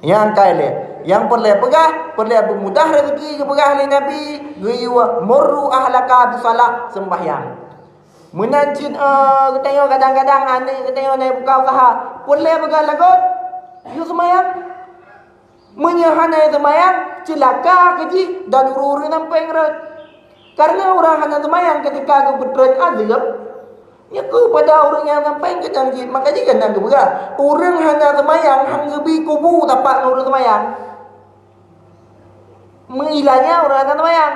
Nyang ka ilée, nyang peureulée peugah, peureulée beumudah rezeki geupeugah lé Nabi, geuyue, "Murru ahlaka bisalah," seumbahyang. Meunan cit, eh, geutanyoe kadang-kadang aneuk geutanyoe na buka useuha, peureulée peugah lagot, yue seumayang. Meunyoe hana seumayang, ceulaka keu jih dan ureuëng-ureuëng nyang péng rhot. Kareuna ureuëng hana seumayang keutika geupeutrön azeueb, nyoe keuh pada ureuëng nyang sampéng keudang jih, maka jih keunan geupeugah, ureuëng hana seumayang han geubi kubu tapak ngon ureuëng seumayang. Meuilanya ureuëng hana seumayang.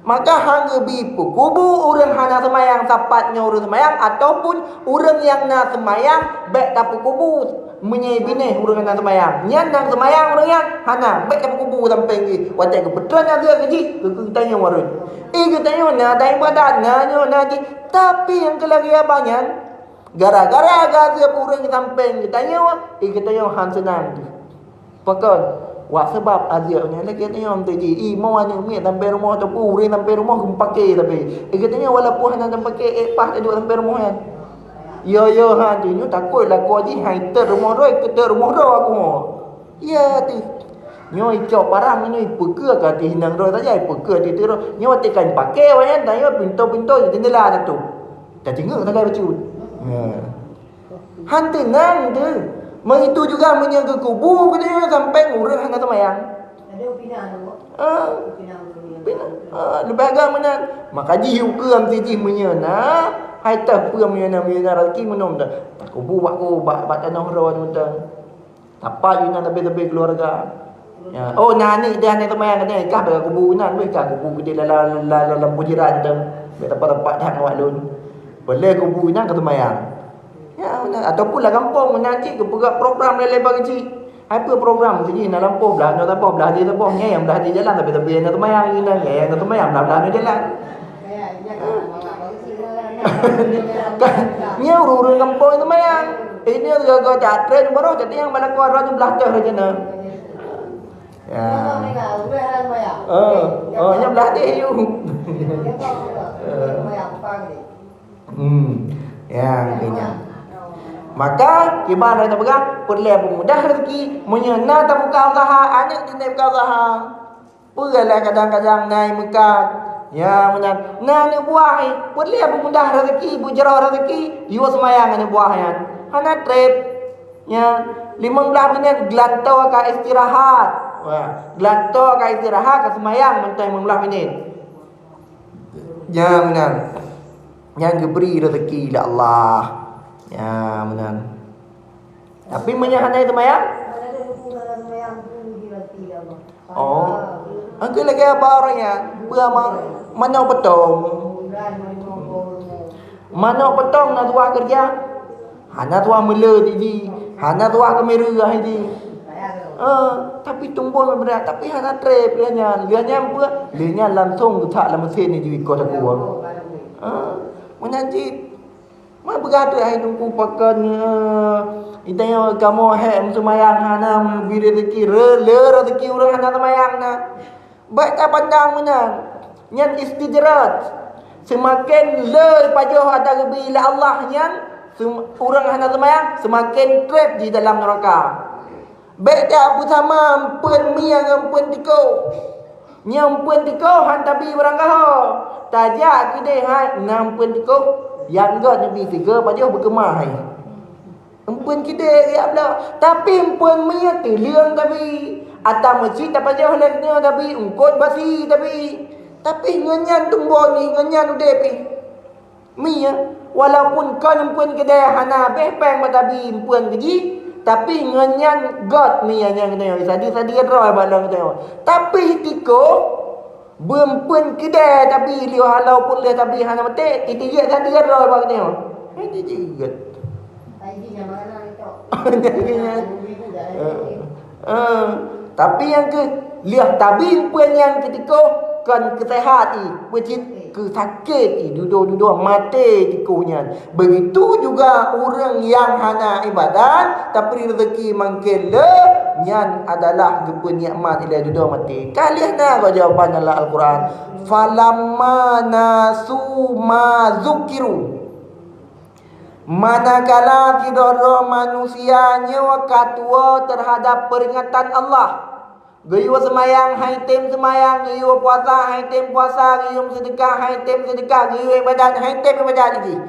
Maka hana geubi peukubu ureuëng hana seumayang sapat ngon ureuëng seumayang, ataupun ureuëng nyang na seumayang bék tapeukubu meunyoe binéh ureuëng hana seumayang. Nyan nyang seumayang ureuëng nyan hana bék tapeukubu sampéng jih. Watée geupeutreun azeuk jih, geukheun tanyoe ureuëng. Eh, geutanyoe na, na ibadat, na nyoe, na jih. Tapi nyang keu lagée abah nyan, gara-gara geuazeub ureuëng sampéng geutanyoe, eh, geutanyoe han seunang jih. Pakon? Wak sabab azeub nyan lagée nyoe teuji. Ih, mo aneuk miet sampai rumoh teupeu, ureuëng sampai rumoh geupake tapi. Eh, geutanyoe walaupun hana geupake, eh, paih taduek sampai rumoh nyan. Yo, yo, ha, tu nyoe takot lakoe jih hai teut rumoh droe, keu teut rumoh droe aku. Ya, tu. Nyoe icok parang nyoe ipeukeu ka ti hinang droe saja, ipeukeu ti teut droe. Nyoe watée kan pake awak nyan, tanyoe pintoe-pintoe jendela satu. Tacingok sagai bacut. Ya. Han teunang teuh. Meuitu juga meunyoe geukubu geutanyoe sampai ureuëng hana seumayang. Ah, pinah. Ah, leubeh agam meunan. Maka jih ukeue am sijih meunyoe na, hai teuh peue meunyoe na, meunyoe na rezeki meunan dah. Takubu bak ku, bak, bak tanoh droe mantong. Tapat inan leubeh-leubeh keuluwarga. Ya. Oh, na aneuk dia hana seumayang, kah bak kubu inan, beh kah kubu geude lam, lam, lam, lam bujiran tu. Beh tapat-tapat that ngon lôn. Boleh kubu inan ka seumayang. Ya, meunan. Ataupun lam gampông, meunan cit geupeugah program lé-lé bagi cit. Hai peue program sijih na lampôh blah nyoe saboh, blah di saboh, nyang blah di jalan, tapi-tapi na seumayang inan, nyang na seumayang blah-blah nyoe jalan. Nyoe ureuëng-ureuëng gampông seumayang. Ini gaga jak tren baroh, jadi nyang balaku arah tu blah teuh raja na. Ya. Oh, oh, nyang blah di yu. Eh. Hmm, nyang keu nyan. Maka, kiban lagée tapeugah, peureulée peumudah rezeki. Meunyoe na tabuka usaha, aneuk jeuet buka usaha. Peue lah kadang-kadang na i meukat. Ya, meunan. Na aneuk buah, eh, peureulée peumudah rezeki, beujroh rezeki, yue seumayang aneuk buah nyan. Hana treb. Ya, limong blah minit geulantoe ka istirahat. Wah, geulantoe ka istirahat, ka seumayang mantong limong blah minit. Ya, meunan. Nyang geubri rezeki lé Allah. Ya, meunan. Tapi meunyoe hana seumayang? Oh. Engkau lagée apa orang ya? Peue ma-, manok peutong. Manok peutong na tuah keureuja. Hana tuah meuleuet jih, hana tuah keumireue jih. Eh, tapi tumbon beurat, tapi hana treb lé nyan. Lé nyan peue? Lé nyan langsong geutak lam mesin jih ikot aku. Eh, meunan cit. Ma peugah tu hai teungku pakon, eh, itanya kamoe hék seumayang hana bri rezeki, re-, le rezeki ureuëng hana seumayang na. Bék tapandang meunan. Nyan istidraj. Seumaken le pajoh ata geubri lé Allah nyan, seum-, ureuëng hana seumayang seumaken treb di dalam neuraka. Bék tapeusamam peuen mie ngon peuen tikoh. Nyang peuen tikoh han tabi barang gaho. Tajak keudeh hai nyang peuen tikoh. Nyang gét neubi sigoe pajoh beukeumah hai. Empeuen keudeh riak bloe, tapi empeuen mie teuleueng tabi. Ata meucit tapajoh lé nyoe tabi, eungkot basi tabi. Tapi ngon nyan tumbon jih, ngon nyan udeb jih. Mie, walaupun kon empeuen keudeh hana beh péng matabi empeuen keujih, tapi ngon nyan gét mie nyang geutanyoe, sadi-sadi droe bak lôn geutanyoe. Tapi tikoh, beumpeuen keudeh tabi lioh halaupun lé tabi hana maté, titijek sadi droe bak geutanyoe. Hei, tijek gét. Jadi nyan. Eh, eh, tapi nyang keu liah tabi peue nyang keutikoh kon keuseuhat i, peucit keusakét i, dudoe-dudoe maté tikoh nyan. Begitu juga ureuëng nyang hana ibadat, tapi rezeki mangken le, nyan adalah geupeunikmat ilée dudoe maté. Ka liah na kok jawaban dalam Al-Quran. Falamma nasu ma zukiru. Manakala sidroe-droe manusia nyoe ka tuwoe teuhadab peuringatan Allah, geuyue seumayang hai tem seumayang, geuyue puasa hai tem puasa, geuyue seudeukah hai tem seudeukah, geuyue ibadat hai tem ibadat jih.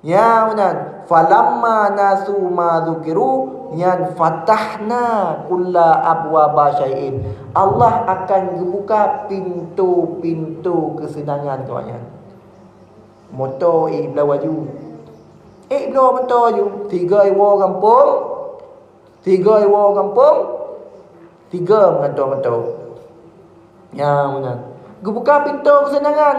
Ya, meunan. Falamma nasu ma dzukiru, nyan fatahna kulla abwaba syai'in. Allah akan geubuka pintoe-pintoe keuseunangan keu awaknyan. Moto ék bloe laju. Ék bloe moto laju. Tiga iwoe gampông. Tiga iwoe gampông. Tiga meugantoe-gantoe. Nyang meunan. Geubuka pintoe keuseunangan.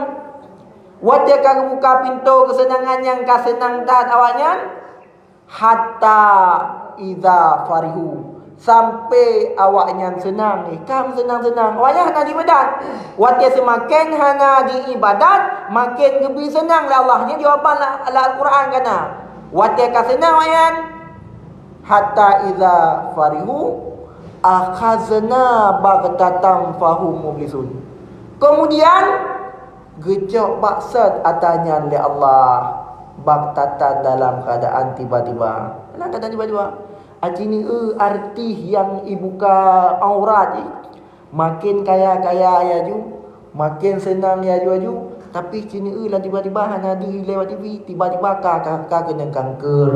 Watée ka geubuka pintoe keuseunangan nyang ka seunang that awaknyan, hatta idza farihu, sampai awaknyan seunang, eh, ka meuseunang-seunang. Awaknyan hana jiibadat. Watée seumaken hana jiibadat, maken geubri seunang lé Allah. Nyan jawaban la-, lam Al-Quran ka na. Watée ka seunang awaknyan, hatta idza farihu akhazna baghtatan fahum mublisun. Kemudian geucok baksot ata nyan lé Allah, baghtatan, dalam keadaan tiba-tiba. Dalam keadaan tiba-tiba. Aci ni eu artis nyang ibuka aurat jih. Maken kaya-kaya laju, maken seunang laju-laju, tapi ci ni eu lam tiba-tiba hana di lewat T V, tiba-tiba ka, ka, ka keunong kanker.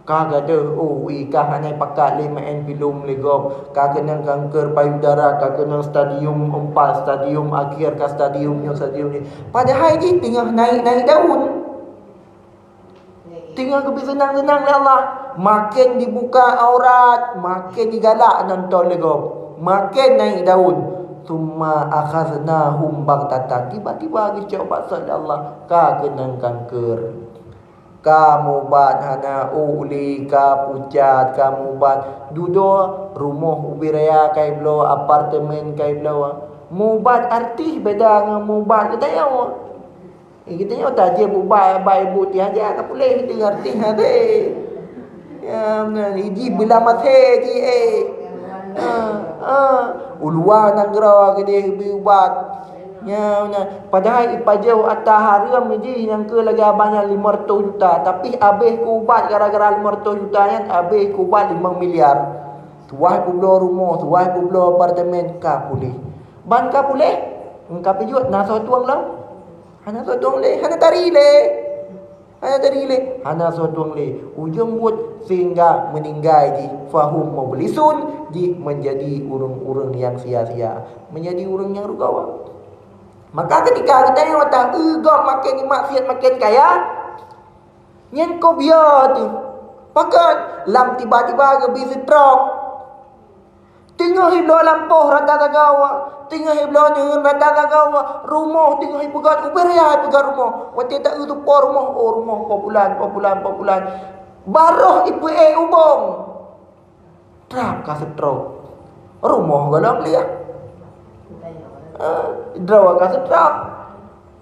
Ka gadôh, oh, ui, ka hana pakat lé maén filem lé gob, ka keunong kanker payudara, ka keunong stadium empat, stadium akhir, ka stadium nyoe, stadium nyoe. Padahai jih teungoh naik-naik daun. Teungoh geubri seunang-seunang lé Allah. Maken dibuka aurat, maken digalak nonton lé gob. Maken naik daun. Tsumma akhaznahum baghtatan. Tiba-tiba geucok baksot lé Allah. Ka keunong kanker. Ka mubat hana uli, ka pucat, ka mubat. Dudoe rumoh ubé raya ka ibloe, apartemen ka ibloe. Mubat artis beda ngon mubat geutanyoe. Eh, geutanyoe tajép ubat, ubat ibu ti haja ka puléh, ti ngerti hase. Ya, meunan. Iji beulam maté ji, eh. Ha, ha. Uluwa nanggroe keudeh bri ubat. Ya, meunan. Padahai ipajoh ata hareuem iji nyang keu lagée abang nyan lima reutôh juta, tapi abéh keu ubat gara-gara lima reutôh juta nyan, abéh keu ubat limong miliar. Tuwah peubloe rumoh, tuwah peubloe apartemen, ka puléh. Ban ka puléh, ka pijuet na soe tueng lom? Hana soe tueng lé, hana tari lé. Hana tari lé, hana soe tueng lé. Ujong buet sehingga meuninggai jih, fahum mublisun, jih menjadi ureuëng-ureuëng nyang sia-sia, menjadi ureuëng nyang rugoe. Maka ketika geutanyoe taeu gob maken maksiat maken kaya, nyan kobia teuh. Pakon lam tiba-tiba geubri stroke. Teungoh ibloe lampôh rata tagawa, teungoh ibloe neuheun rata tagawa, rumoh teungoh ipeugöt, ubé raya ipeugöt rumoh. Watée taeu tupo rumoh, oh, rumoh po pulan, po pulan, po pulan. Baroh ipeuék ubong. Trap ka stroke. Rumoh gohlom liah. Eh, droe ka stroke.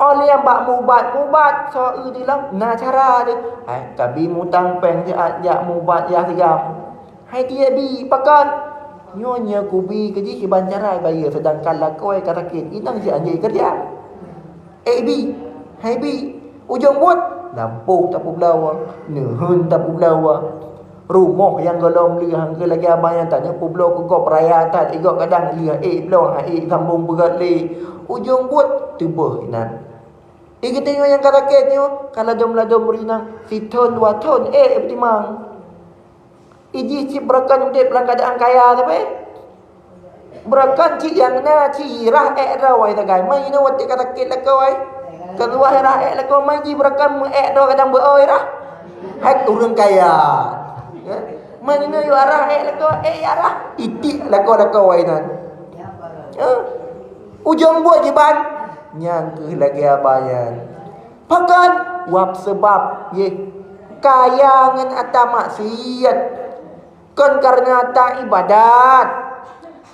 Oh, lheueh bak mubat-mubat, soe eu dilom, na cara deh. Hai, kabi mutang péng siat jak mubat yah sigam. Hai, tieb bi, pakon? Nyoe, nyoe kubi keujih kiban cara bayeue, seudangkan lakoe ka sakét, inong siat jih keureuja. Eh, bi, hai, bi, ujong buet, lampôh tapeubloe, neuheun tapeubloe. Rumoh nyang gohlom lheueh hangkeu lagée abang nyang tanyoe peubloe keu gob raya that, igob kadang lheueh ék bloe, ha ék sambong beugét lé. Ujong buet teubeuh inan. Di geutanyoe nyang ka sakét nyoe, ka ladom-ladom ureuëng inong, sithon dua thon ék peutimang. Ijih cit beureukan udeb lam keuadaan kaya sabe. Beureukan cit nyang na cit rhah ék droe sagai. Mai inoe watée ka sakét lakoe, ka tuwah rhah ék lakoe, mai jih beureukan meu ék droe kadang beu-oi rhah. Hai ureuëng kaya. Ya. Mai inoe yue rhah ék lakoe, ék ya rhah. Itik lakoe-lakoe nyan. Ya. Ujong buet jiban, nyan keuh lagée abang nyan. Pakon? Wab seubab, yeh, kaya ngon ata maksiat. Kon kareuna ata ibadat.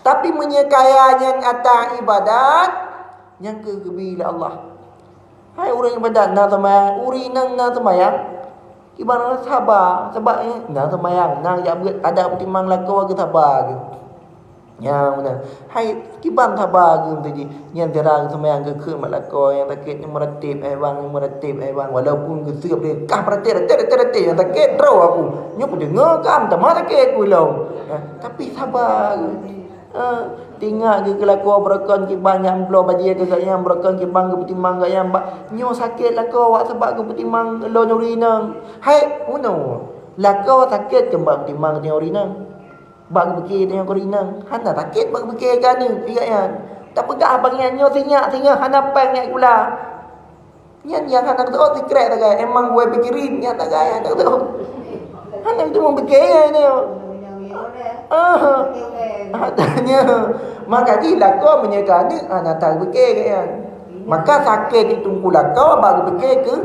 Tapi meunyoe kaya nyan ata ibadat, nyan keuh geubri lé Allah. Hai ureuëng ibadat na seumayang, ureuëng inong na seumayang, kiban saba, sabab, eh, na seumayang, na jak beuet adat peutimang lakoe geuh saba geuh. Nyan meunan. Hai, kiban saba geuh teuji. Nyan sira geuseumayang geukheun bak lakoe nyang sakét nyoe, meuratéb, hai bang, meuratéb, hai bang. Walaupun geuseup lé, kah meuratéb, ratéb, ratéb, ratéb, nyang sakét droe aku. Nyoe kudeungoe ka meutamah sakét ulôn. Ha, tapi saba geuh. Ha, teuingat geuh keu lakoe beureukan kiban nyang bloe bajée keu gobnyan, beureukan kiban geupeutimang gobnyan bak nyoe sakét lakoe awak sabab geupeutimang lôn ureuëng inong. Hai, meunoe. Lakoe sakét keu bak peutimang gobnyan ureuëng inong. Bak geupike tanyoe keu ureuëng inong, hana sakét bak geupike keu aneuk, ingat nyan. Tapeugah bak nyan nyoe sinyak singoh hana péng nyak gula. Nyan nyang hana teuôt sikrek sagai, emang geupikiran nyan sagai hana teuôt. Hana teuma pike nyan nyoe. Ah, katanya, maka jih lakoe meunyoe keu aneuk, ah, hana that geupike keu nyan. Maka sakét di teungku lakoe bak geupike keu,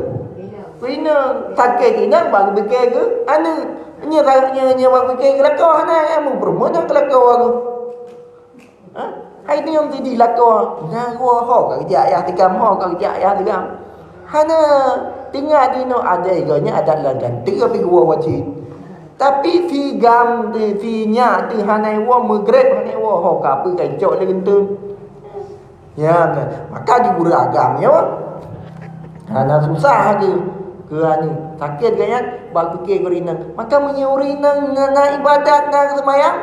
keu inong, sakét inong bak geupike keu aneuk. Nyoe sa-, nyoe, nyoe bak geupike keu lakoe hana, eh, meupeureumeun nyang keu lakoe bagoe. Ha? Hai nyoe sideh lakoe, nyan geuwoe ho ka geujak yah tigam, ho ka geujak yah tigam. Hana, teungoh jinoe adat geuh nyan adat lam gantée pih geuwoe wajéb. Tapi si gam teuh, si nyak teuh hana iwoe, meugreb hana iwoe, ho ka peue ka icok lé geunteung. Ya, maka di ureueng agam nyoe hana susah lagée keu aneuk sakét geuh nyan bak pike keu ureueng inong. Maka meunyoe ureueng inong na, na ibadat, na seumayang,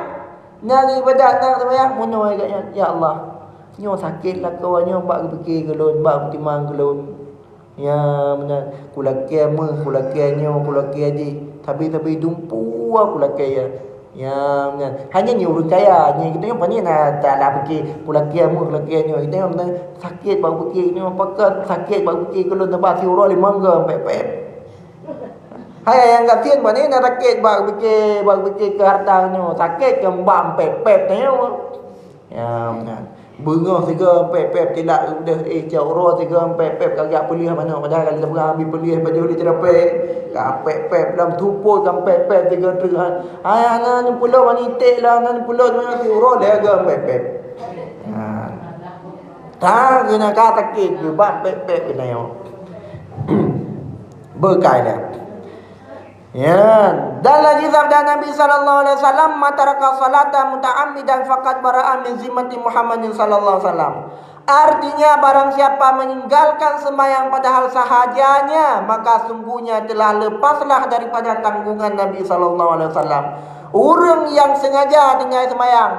na ibadat, na seumayang, meunoe geuh nyan, "Ya Allah, nyoe sakét lakoe nyoe bak geupike keu lôn, bak peutimang keu lôn." Ya, meunan. Kulakée méuh, kulakée nyoe, kulakée jih. Sabe-sabe dumpeue kulakée, ya. Ya, meunan. Hanya nyoe ureueng kaya, nyoe geutanyoe pane na ta-, tapike kulakée méuh, kulakée nyoe. Geutanyoe meunan sakét bak pike nyoe, pakon sakét bak pike keu lôn teuba siuroe limong goe pép-pép. Hai nyang gasien pane na sakét bak pike, bak pike keu hareuta nyoe. Sakét keu bak pép-pép tanyoe. Ya, meunan. Beungoh sigoe pép-pép tilak udeh, eh, cok uroe sigoe pép-pép ka geujak peuleueh manok, padahai ka lheueh habéh peuleueh pajoh lé ceurapée. Ka pép-pép lam tupôi ka pép-pép sigoe treuk. Hai, hana neupeulot mani ték lah, hana neupeulot mani ték uroe lhée goe pép-pép. Ha. Ka geuna ka sakét, geubak pép-pép keunoe. Beukai dah. Ya, dan lagi sabda Nabi sallallahu alaihi wasallam, "Man taraka salata muta'ammidan faqad bara'a min zimmati Muhammadin sallallahu alaihi wasallam." Artinya, barang siapa meninggalkan sembahyang padahal sahajanya, maka sungguhnya telah lepaslah daripada tanggungan Nabi sallallahu alaihi wasallam. Ureueng nyang sengaja tinggai sembahyang,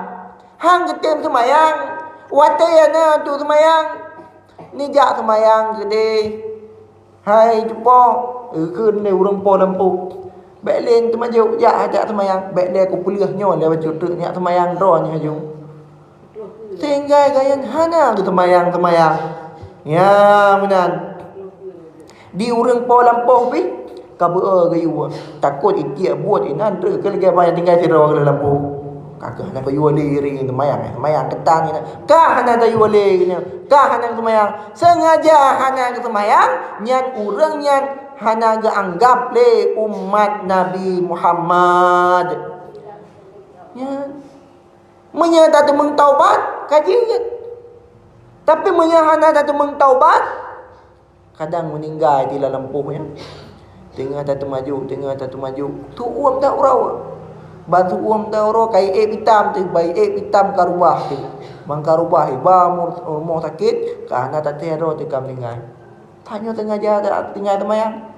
han geutem sembahyang, watée na tu sembahyang, nijak sembahyang keudeh. Hai cupo, geukheun lé ureueng po lampôh. Bék lé teumajok jak, jak seumayang. Bék lé kupeuleueh nyoe lé bacut teuk nyak seumayang droe nyoe haju. Sehingga gobnyan hana geuseumayang-seumayang. Nyan meunan. Di ureueng po lampôh pih ka beu-e geuyue. Takot itiek buet inan treuk keu lagèe banyak tinggai sidroe keu lampôh. Ka keuh hana geuyue lé iring seumayang, seumayang keutan inan. Ka hana geuyue lé iring, ka hana geuseumayang. Sengaja hana geuseumayang, nyan ureueng nyan hana geuanggap lé umat Nabi Muhammad. Nyan. Meunyoe tateumeung taubat, ka jeuet. Tapi meunyoe hana tateumeung taubat, kadang meuninggai di lam lampôh nyan. Teungoh tateumajuk, teungoh tateumajuk, tuom that uroe. Ban tuom that uroe, ka iék pitam teuh, ban iék pitam ka rubah teuh. Ban ka rubah, iba rumoh sakét, ka hana tathèe droe teuh ka meuninggai. Tanyoe sengaja ta-, tinggai seumayang.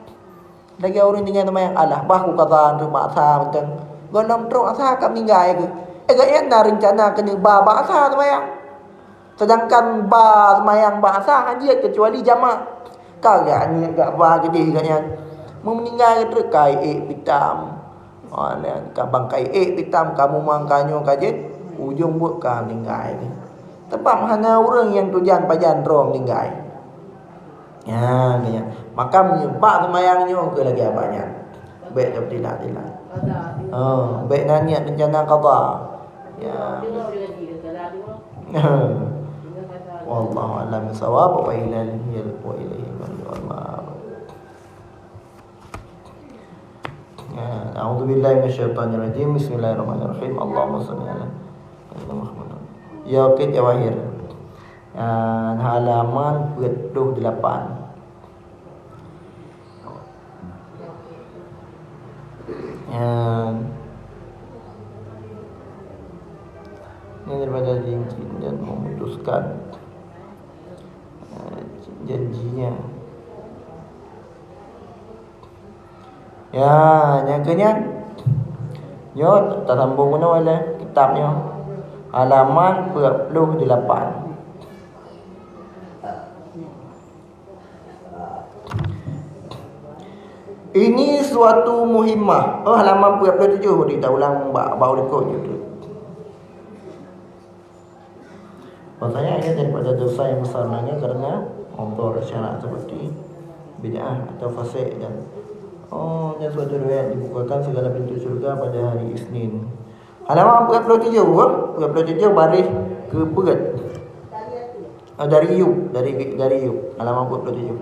Lagèe ureueng tinggai seumayang, "Alah, bah kukaza trok bak asa mantong." Gohlom trok asa ka meuninggai keuh. Eh, gobnyan na reuncana keuneuk ba bak asa seumayang. Sedangkan ba seumayang bak asa hana jeuet keucuali jamak. Ka geuh nyan geuba keudeh gobnyan. Meuninggai treuk ka iék pitam. Oh, nyan ka ban ka iék pitam, ka mumang ka nyoe ka jeuet, ujông buet ka meuninggai. Sabab hana ureueng nyang tujan pajan droe meuninggai. Nyan, nyan. Maka meunyoe bak seumayang nyoe keuh lagèe abah nyan. Bèk tapeutilak-tilak. Oh, bèk na niet reuncana qadha. Ya. Wallahu a'lam bissawab. Wa ilaihi, wa ilaihi marji'un. Ya, a'udzubillahi minasyaitonirrajim. Bismillahirrahmanirrahim. Allahumma shalli ala sayyidina Muhammad. Ya, oke, Jawahir. Ya, halaman peuet ploh delapan. Ya. Ini daripada cincin dan memutuskan, eh, janjinya. Ya, nyang keu nyan. Nyoe tasambong keunoe lé kitab nyoe. Halaman peuet ploh delapan. Ini suatu muhimmah. Oh, halaman peuet ploh tujoh, di taulang bak, bak ulikot nyoe tu. Bahwasanya ia daripada dosa yang besar, maknanya karena obor syarat seperti bid'ah atau fasik dan, oh, dan suatu riwayat dibukakan segala pintu syurga pada hari Isnin. Halaman empat puluh tujuh, eh? Empat puluh tujuh baris keempat. Ah, dari Yub, dari, dari Yub. Halaman empat puluh tujuh.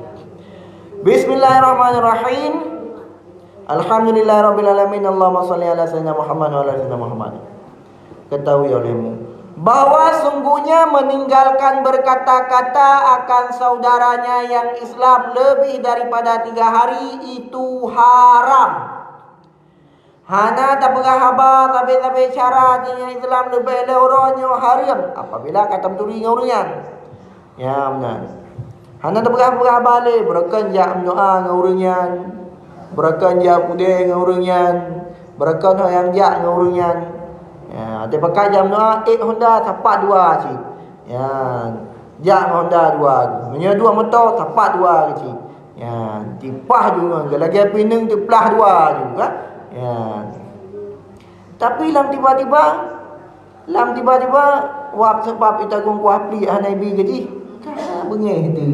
Bismillahirrahmanirrahim. Alhamdulillahirabbil alamin. Allahumma shalli ala sayyidina Muhammad wa ala sayyidina Muhammad. Ketahui olehmu bahwa sungguhnya meninggalkan berkata-kata akan saudaranya yang Islam lebih daripada tiga hari itu haram. Hana tapeugah haba sabe-sabe cara jih nyang Islam leubeh lé uroe nyoe hareuem apabila ka tameuturi ngon ureuëng nyan. Ya, meunan. Hana tapeugah-peugah haba lé, beureukan jak meudoa ngon ureuëng nyan, beureukan jak kudée ngon ureuëng nyan, beureukan ho nyang jak ngon ureuëng nyan. Ya, watée pakat jak meudoa, ék honda sapat dua cit. Ya, jak honda dua. Meunyoe dua moto, sapat dua cit. Ya, tipah ju ngon, lagée pineung teuplah dua ju kan. Ya. Tapi lam tiba-tiba, lam tiba-tiba, wab sebab ita gung kuah plik hana ibi gaji. Ka beungéh tu.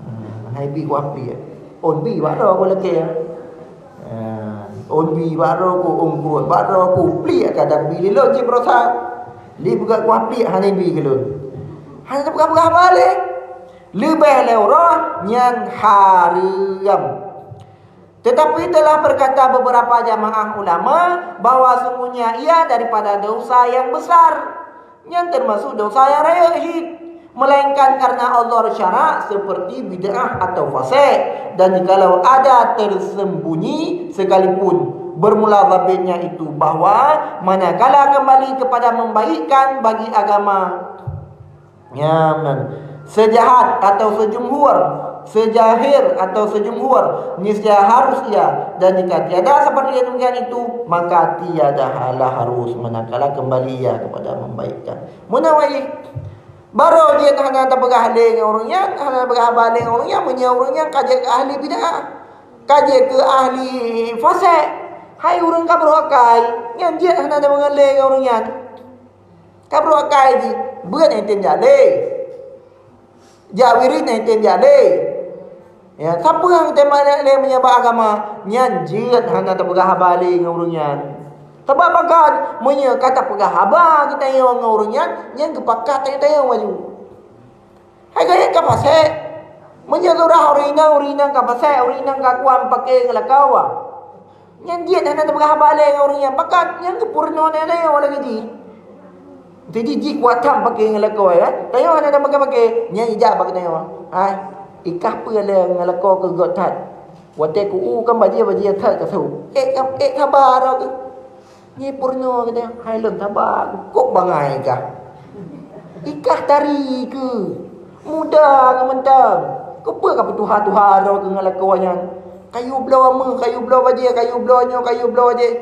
Ha, hana ibi kuah plik. On bi bak droe ku lakée. Ha, on bi bak droe ku, on pruet bak droe ku, plik kadang bi lé lôn cit beurasa. Li peugah kuah plik hana ibi keu lôn. Hana peugah-peugah haba lé. Leubeh lé uroe nyan hareuem. Tetapi telah berkata beberapa jamaah ulama bahwa sungguhnya ia daripada dosa yang besar, yang termasuk dosa yang rayeuk cit, melainkan karena uzur syarak seperti bid'ah atau fasik, dan jikalau ada tersembunyi sekalipun, bermula zabitnya itu bahwa manakala kembali kepada membaikkan bagi agama, Ya, meunan. Sejahat atau sejumhur, sejahir atau sejumhur, niscaya harus ia, dan jika tiada seperti yang demikian itu, maka tiada lah harus, manakala kembali ia kepada membaikkan. Meunan wajih. Barô jeuet hana tapeugah lé ngon ureuëng nyan, hana tapeugah haba lé ngon ureuëng nyan, meunyoe ureuëng nyan ka jeuet keu ahli bid'ah, ka jeuet keu ahli fasik. Hai ureuëng ka brôk akai, nyan jeuet hana tapeugah lé ngon ureuëng nyan. Ka brôk akai jih, beuet nyang tem jak lé. Jak wirit nyang tem jak lé. Ya, sapeue nyang tem jak lé meunyoe bak agama, nyan jeuet hana tapeugah haba lé ngon ureuëng nyan. Sabab pakon, meunyoe ka tapeugah haba geutanyoe ngon ureuëng nyan, nyan geupakat tanyoe-tanyoe maju. Hai gaya ka fasek. Meunyoe lurah ureuëng inong, ureuëng inong ka fasek, ureuëng inong ka kuam paké ngon lakoe. Nyan jeuet hana tapeugah haba lé ngon ureuëng nyan, pakon nyan geupeurunoe tanyoe lagée jih. Jadi jih kuat tham paké ngon lakoe, kan? Tanyoe hana tapeugah paké, nyan ijak bak tanyoe. Hai, ikah peue lé ngon lakoe keu göt that. Watée ku u kan bajée-bajée that ka su. Ék ka, ék haba roh keuh. Nyi peurunoe geutanyoe, hai lôn saba, kok bangai kah? Ikah tari keuh, muda keuh mantong. Keupeue ka peutuha-tuha droe keuh ngon lakoe nyan? Kayu bloe meuh, kayu bloe bajée, kayu bloe nyoe, kayu bloe bajée.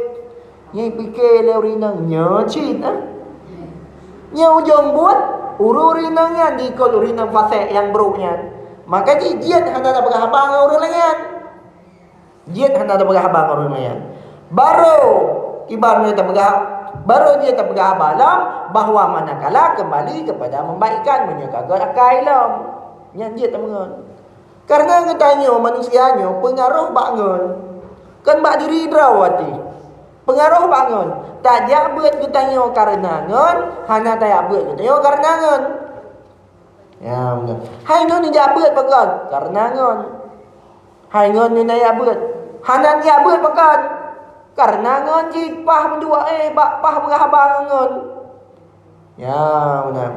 Nyi pike lé ureuëng inong, nyoe cit, ah. Nyoe ujong buet, ureuëng inong nyan diikot ureuëng inong fasek nyang brôk nyan. Maka jih jeuet hana tapeugah haba ngon ureuëng laén nyan. Jeuet hana tapeugah haba ngon ureuëng laén. Barô iban tapeugah, barô jeuet tapeugah haba lom bahwa manakala kembali kepada membaikkan meunyoe ka göt akai lom. Nyan jeuet tameungon. Karena geutanyoe manusia nyoe peungaroh bak ngon. Kon bak diri droe watée. Peungaroh bak ngon. Tajak beuet geutanyoe karena ngon, hana tajak beuet geutanyoe karena ngon. Ya, betul. Hai ngon neujak beuet pakon? Karena ngon. Hai ngon neujak beuet. Hana neujak beuet pakon? Karena ngon jih paih meuduek, eh, bak paih peugah haba ngon. Ya, betul.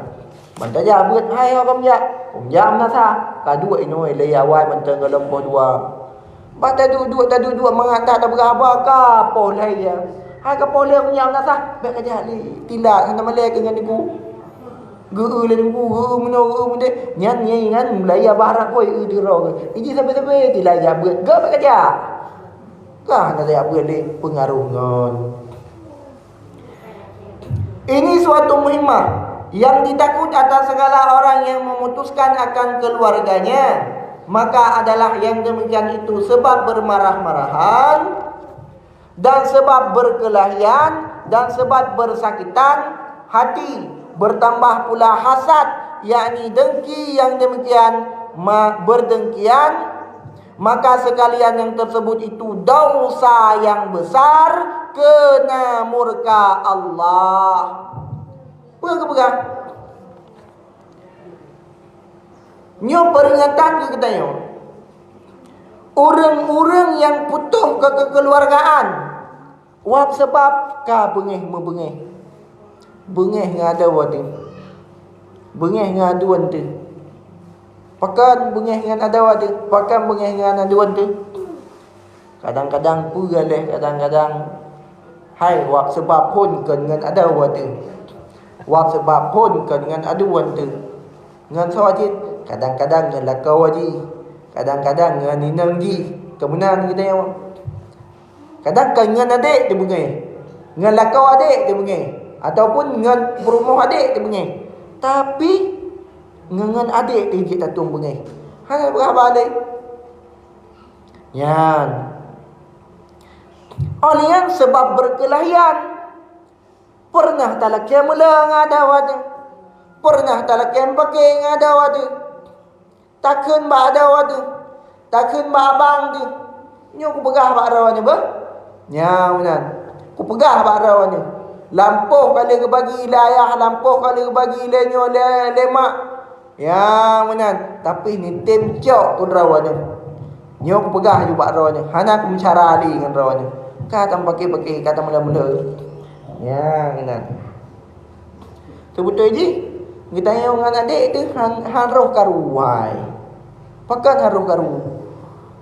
Ban tajak beuet hai ho keumeujak. Keumeujak meunasah. Ka duek inoe lé awai mantong gohlom poh dua. Bah taduek-duek, taduek-duek mangat that tapeugah haba ka poh lhée. Hai ka poh lhée meunyoe meunasah, bék kajak lé. Tilat hana malée keu ngon ibu. Geu-eu lé ibu, geu-eu meunoe, geu-eu meudeh. Nyan nyan nyan mulai ya barat poi eu diro. Iji sabe-sabe tilat jak beuet. Geu bék kajak. Ka hana jak beuet lé peungaroh ngon. Ini suatu muhimmah yang ditakut atas segala orang yang memutuskan akan keluarganya, maka adalah yang demikian itu sebab bermarah-marahan dan sebab berkelahian dan sebab bersakitan hati, bertambah pula hasad, yakni dengki yang demikian ma-, berdengkian, Maka sekalian yang tersebut itu dosa yang besar, kena murka Allah. Peue geupeugah? Nyoe peringatan keu geutanyoe. Ureuëng-ureuëng nyang putôh keu keukeuleurgaan, wab sabab ka beungéh-meubeungéh. Beungéh ngon adoe teuh. Beungéh ngon adoe teuh. Pakon beungéh ngon adoe teuh? Pakon beungéh ngon adoe teuh? Kadang-kadang peue lé, kadang-kadang hai wab sabab phon kon ngon adoe teuh. Wab sabab phon kon ngon adoe teuh. Ngon soe jih? Kadang-kadang ngon lakoe jih. Kadang-kadang ngon inong jih. Keu meunan geutanyoe. Kadang kon ngon adék teuh beungéh. Ngon lakoe adék teuh beungéh. Ataupun ngon peurumoh adék teuh beungéh. Tapi ngon, ngon adék teuh jeuet tatueng beungéh. Hana peugah haba lé. Nyan. Oh nyan sabab beurkeulahian. Peureunah talakée meulée ngon adoe teuh. Peureunah talakée meupaké ngon adoe teuh. Takheun bak adoe teuh. Takheun bak abang teuh. Nyoe kupeugah bak droeneuh beuh. Nyan meunan. Kupeugah bak droeneuh. Lampôh ka lheueh geubagi lé ayah, lampôh ka lheueh geubagi lé nyoe lé, lé mak. Ya meunan, tapi neutem cok keu droeneuh. Nyoe kupeugah ju bak droeneuh, hana kumeucara lé ngon droeneuh. Ka tameupaké-paké, ka tameulé-meulé. Ya meunan. Seubeutôi jih, geutanyoe ngon adék teuh han, han roh karu, wai. Pakon han roh karu?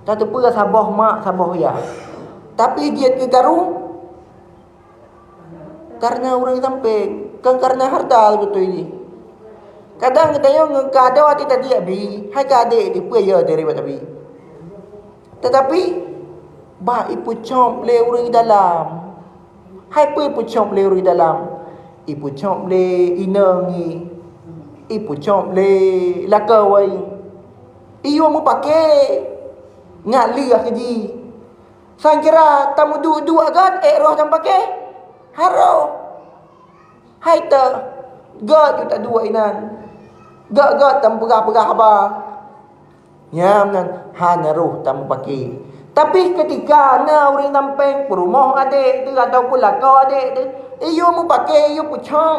Tateupeue saboh mak, saboh yah. Tapi jeuet keu karu, Kareuna ureuëng sampéng, kon kareuna hareuta beutôi jih. Kadang geutanyoe ngon keu adoe teuh tadi abi, hai keu adék teuh peue yo dari bak abi. Teutapi, bah ipeucok lé ureuëng dalam. Hai peue ipeucok lé ureuëng dalam? Ipeucok lé inong jih, ipeucok lé lakoe jih. Iyue meupaké ngat leuh keu jih. Sang kira tameuduek-duek gét ék roh tameupaké? Harôh. Hai teuh, gét ju taduek inan. Gét-gét tameupeugah-peugah haba. Nyan meunan hana roh tameupaké. Tapi keutika na ureuëng sampéng peurumoh adék teuh ataupun lakoe adék teuh, iyue meupaké, iyue peucok.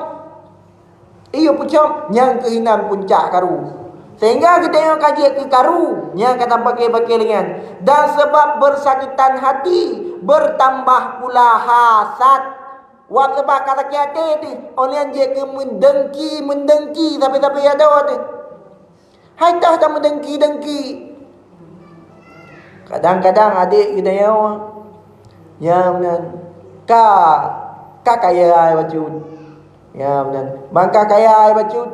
Iyue peucok nyang keuh inan puncak karu. Sehingga geutanyoe ka jeuet keu karu nyang ka tapaké-paké lé nyan. Dan sebab bersakitan hati, bertambah pula hasad. Wab sabab ka sakét até teuh, óh lheueh nyan jeuet keu meudengki, meudengki sabe-sabe adoe teuh. Hai teuh tameudengki-dengki. Kadang-kadang adék geutanyoe, nyan meunan, ka, ka kaya ai bacut. Nyan meunan, ban ka kaya ai bacut,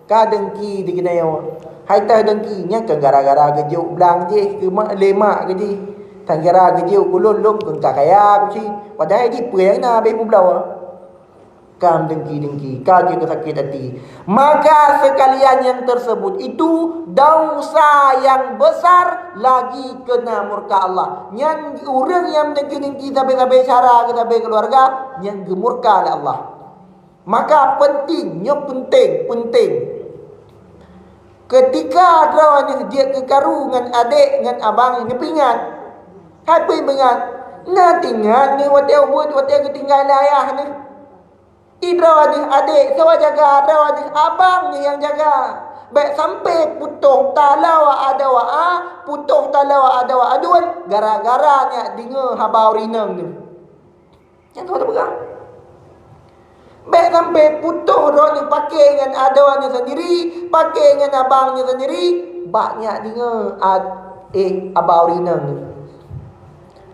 ka dengki di geutanyoe. Hai teuh dengki, nyan keu gara-gara geujok blang jih keu mak, lé mak keu jih. Sang kira geujok keu lôn, lôn keu ka kaya keu cit. Padahai jih peue nyang na habéh peubloe. Ka meudengki-dengki, ka jeuet keu sakét até. Maka sekalian yang tersebut itu dosa yang besar lagi kena murka Allah. Nyan ureuëng nyang meudengki-dengki sabe-sabe syara keu sabe keuluwarga, nyan geumurka lé Allah. Maka penting, nyoe penting, penting. Keutika droeneuh jeuet keu karu ngon adék ngon abang, neupeuingat. Hai peuingat, na teuingat neuh watée ubit, watée geutinggai lé ayah neuh. Idroe deuh adék, soe jaga? Droe deuh abang deuh nyang jaga. Bék sampoe putôh taloe adoe, putôh taloe adoe aduen gara-gara nyak deungoe haba ureuëng inong deuh. Nyang ka teupeugah. Bék sampoe putôh droe deuh paké ngon adoe nyoe sendiri, paké ngon abang nyoe sendiri, bak nyak deungoe ad-, éh, haba ureuëng inong deuh.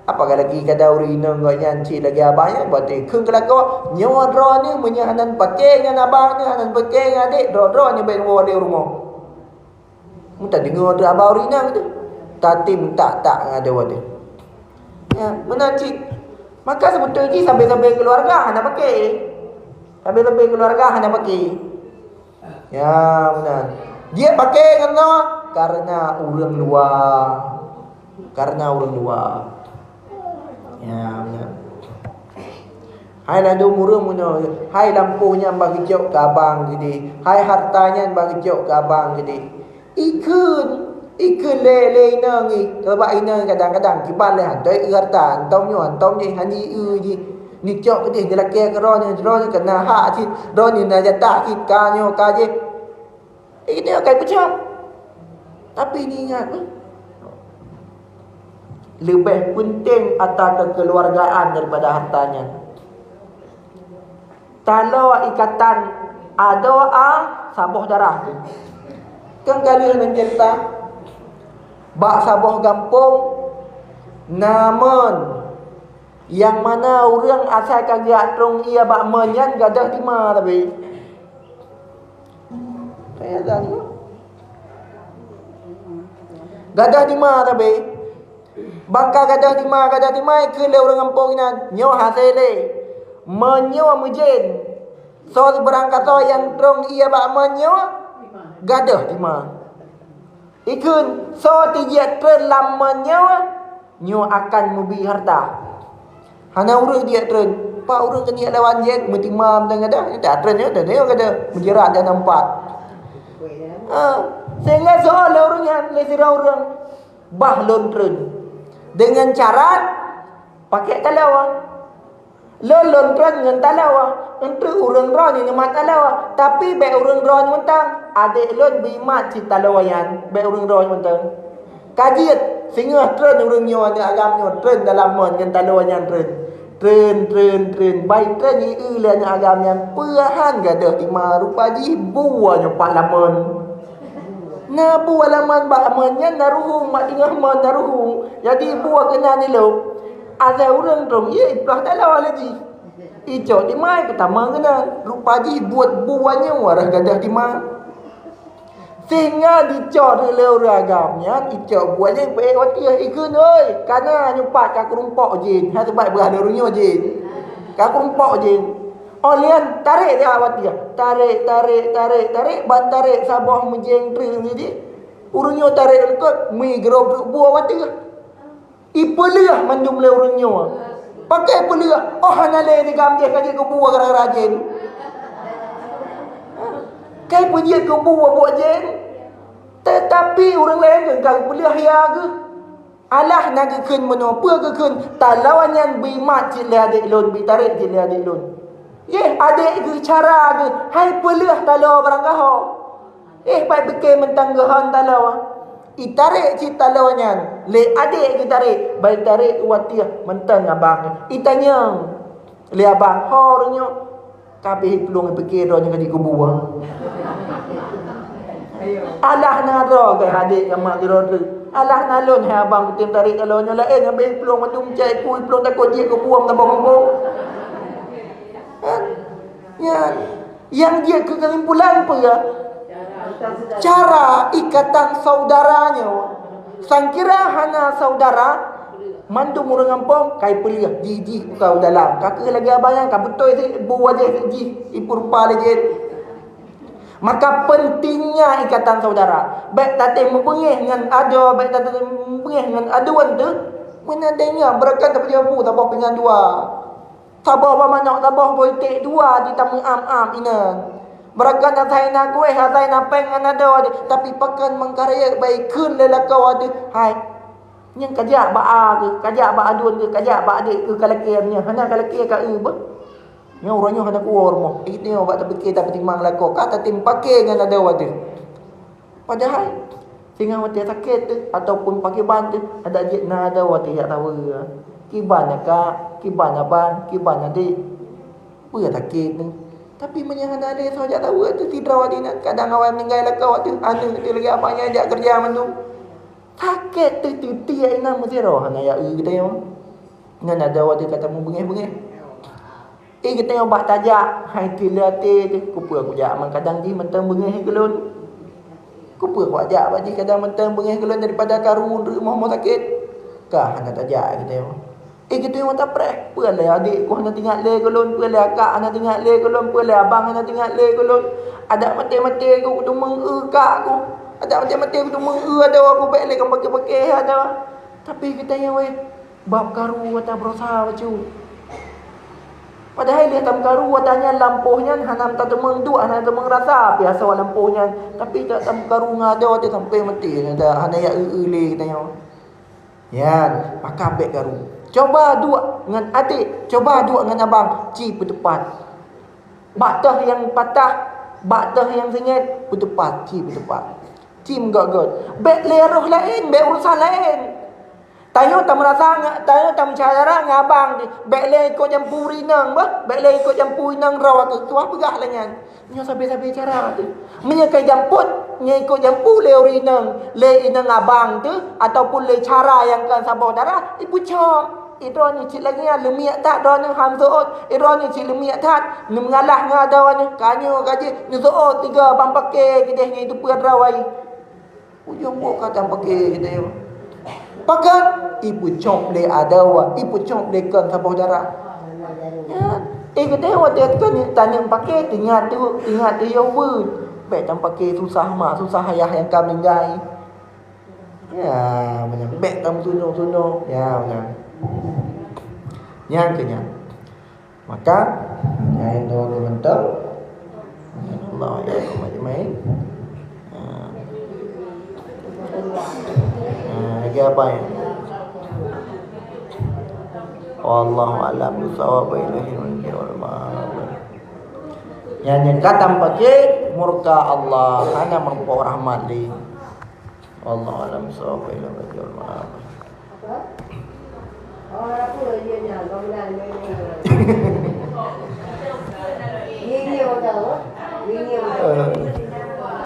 Apalagi kadang ureuëng inong gobnyan cit lagée abang nyan, berarti kheun keulakoe, nyoe droeneuh meunyoe hana paké ngon abang nyoe, hana paké ngon adék, droe-droe nyoe bék woe lé u rumoh. Meuta deungoe droe haba ureuëng inong teuh, tatem tak-tak ngon adoe teuh. Ya, meunan cit. Maka seubeutôi jih sabe-sabe keuluwarga hana paké. Sabe-sabe keuluwarga hana paké. Ya, meunan. Jeuet paké ngon nyoe kareuna ureuëng luwa. Kareuna ureuëng luwa. Ya, meunan. Hai ladôm ureuëng meunyoe, hai lampôh nyan bak geucok keu abang keudéh, hai hareuta nyan bak geucok keu abang keudéh. Ikheun, Ikheun lé, lé inong ngi, sabab inong kadang-kadang kiban lé hantom eu harta, hantom nyoe, hantom jih, hana eu jih. Neucok keudeh dilakée keu droeneuh, droeneuh keu na hak cit, droeneuh na jatah cit, ka nyoe, ka jih. Ikheun nyoe kai peucok. Tapi neuingat, leubeh peunteng ata kekeluargaan daripada harta nyan. Taloe ikatan adoe a saboh darah tu. Kan ka lheueh neuceurita, bak saboh gampông na mon, nyang mana ureuëng asai ka geujak trong ié bak mon nyan gadôh dima tapi. Gadôh dima tapi. Bangka gadôh dima, gadôh dima ikheun lé ureuëng gampông inan, nyoe hase lé. Meunyoe meujén, soe sibarang kasoe nyang trong ié bak meunyoe gadôh dima. Ikheun soe tijak treun lam meunyoe, nyoe akan mubi harta. Hana ureuëng jijak treun. Pak ureuëng keuniek lawan jén meutima mantong gadôh, nyoe treun nyoe, dan nyoe gadôh meujirat dan empat. Ha, sehingga soe lé ureuëng nyan lé sidroe ureuëng. Bah lôn treun. Deungon cara pakai taloe. Lôn, lôn treun ngon taloe. Enteuk ureuëng droe nyoe neumat taloe. Tapi bék ureuëng droe nyoe mantong. Adék lôn beuimat cit taloe nyan. Bék ureuëng droe nyoe mantong. Ka jeuet, singoh treun ureuëng nyoe aneuk agam nyoe treun dalam mon ngon taloe nyan treun. Treun, treun, treun. Bai treun ié lé aneuk agam nyan. Peue han gadôh dima rupa jih bua nyoe pat lam mon. Na bua lam mon bak mon nyan na ruhueng, bak teungoh mon na ruhueng. Jadi bua keunan ilop. Asai ureuëng trong ié iploh taloe lé jih. Icok dima peutamong keunan. Rupa jih buet bua nyoe rhah gadôh dima. Sehingga dicok lé ureuëng agam nyan, icok bua nyan peuék watèe ikheun, "Hoi, kana nyoe pat ka keurumpok jén." Hai teubat beurah lôn nyoe jén. Ka keurumpok jén. Oh lheueh nyan tarek dia watèe. Tarek, tarek, tarek, tarek, ban tarek saboh meujéng treun jih. Ureuëng nyoe tarek likot, mi geurop treuk bua watèe. Ipeuleueh mandum lé ureuëng nyoe. Pakon peuleueh? Oh hana lé digam jih ka jeuet keu bua gara-gara jén. Ka peujeuet keu bua buet jén. Teutapi ureuëng laén ka geupeuleueh ya geuh. Alah na geukheun meunoe, peue geukheun? Taloe nyan beuimat cit lé adék lôn, beuitarek cit lé adék lôn. Yeh, adék geuh cara geuh, hai peuleueh taloe barang gaho. Eh, bai pike mantong geuhon taloe. Itarek cit taloe nyan, lé adék geutarek, bai tarek u ateueh mantong abang. Itanyong lé abang, "Ho ureuëng nyoe?" Ka abéh plueng pike droe nyoe ka jikubur. Alah na droe keu adék keu mak droe tu. Alah na lôn hai abang kutem tarek taloe nyoe laén abéh plueng mandum cai pui plueng takot jikubur meutabong-bong. Nyan. Nyang jeuet keu keusimpulan peue? Cara ikatan saudara nyoe. Sangkira hana saudara, mandum ureuëng gampông kai peuleueh jih-jih uka u dalam. Ka keuh lagée abang nyan ka beutôi sit bu wajéh sit jih ipeurupa lé jén. Maka pentingnya ikatan saudara. Bék tatem meubeungéh ngon adoe, bék tatem meubeungéh ngon aduen teuh. Meunan deh nyan beureukat tapeujeuet bu saboh pingan dua. Saboh boh manok, saboh boh iték dua jitameuam-am inan. Beureukat asai na kuéh, asai na péng ngon adoe, tapi pakon meukarayek bai kheun lé lakoe deuh hai. Nyang kajak bak a geuh, kajak bak aduen geuh, kajak bak adék geuh kalakée nyan, hana kalakée ka eu beuh. Nyoe uroe nyoe hana kuwoe rumoh. Ih nyoe bak tapike tapeutimang lakoe, ka tatem pake ngon adoe deuh. Padahai singoh watée sakét teuh ataupun pakriban teuh adak jeuet na adoe watée jak saweue. Kiban akak, kiban abang, kiban adék. Peue sakét teuh. Tapi meunyoe hana lé soe jak saweue teuh sidroe di nan kadang awai meuninggai lakoe teuh aneuëk teuh lagée abang nyan jak keureuja mandum. Sakét teuh teuti inan meusidroe hana jak eu geutanyoe. Ngon adoe teuh ka tameubeungéh-beungéh. Eh, geutanyoe bak tajak, hai keu lé até teuh, keupeue kujak meunan kadang jih mantong beungéh keu lôn. Keupeue kujak bak jih kadang mantong beungéh keu lôn daripada karu rumoh-rumoh sakét. Ka hana tajak geutanyoe. Eh, geutanyoe tapreh, peue lé adék ku hana teuingat lé keu lôn, peue lé akak hana teuingat lé keu lôn, peue lé abang hana teuingat lé keu lôn. Adak maté-maté ku kuteumeueu kak ku. Adak maté-maté kuteumeueu adoe ku bék lé ka paké-paké adoe. Tapi geutanyoe wéh, bab karu ata beurasa bacut. Padahai lheueh tameukaru watée nyan lampôh nyan hana tateumeung duek, hana tateumeung rasa, biasa lampôh nyan. Tapi tameukaru ngon adoe teuh sampoe maté, hana jak eu-eu lé geutanyoe. Nyan, maka bék karu. Cuba duek ngon adék, cuba duek ngon abang, ci peuteupat. Bak teuh nyang patah, bak teuh nyang seungét, peuteupat, ci peuteupat. Ci meugét-gét. Bék lé roh laén, bék urusan laén. Tanyoe tameurasa ngon, tanyoe tameusyedara ngon abang, bék lé ikot jampu inong, bék lé ikot jampu inong droe teuh, tuah peugah lagée nyan. Nyoe sabe-sabe cara teuh. Meunyoe ka jampot, nyoe ikot jampu lé ureueng inong, lé inong abang teuh, ataupun lé cara nyang kon saboh darah, ipeucok. Idroeneuh cit lagée nyan leumiek that, droeneuh han seuôt. Idroeneuh cit leumiek that, neumeungalah ngon adoeneuh, ka nyoe ka jih, neuseuôt tiga bang paké keudeh nyoe iteupeue droe. Ujong buet ka tameupaké geutanyoe. Pakon? Ipeucok lé adoe, ipeucok lé kon saboh darah. Ya, eh, geutanyoe watée kon taneuk paké, teuingat tu, teuingat tu yoh beuet. Bék tameupaké susah mak, susah ayah nyang ka meuninggai. Ya, meunan. Bék tameutunoh-tunoh. Ya, meunan. Nyan keuh nyan. Maka, nyan droe mantong. Allah ya ajmain. Ha. Ha, lagi apa ya? Wallahu a'lam bissawab, wa ilaihi marji'ul ma'ab. Nyan nyang ka tameupaké murka Allah, hana mampu rahmat lé. Wallahu a'lam bissawab, wa ilaihi marji'ul ma'ab. Eh,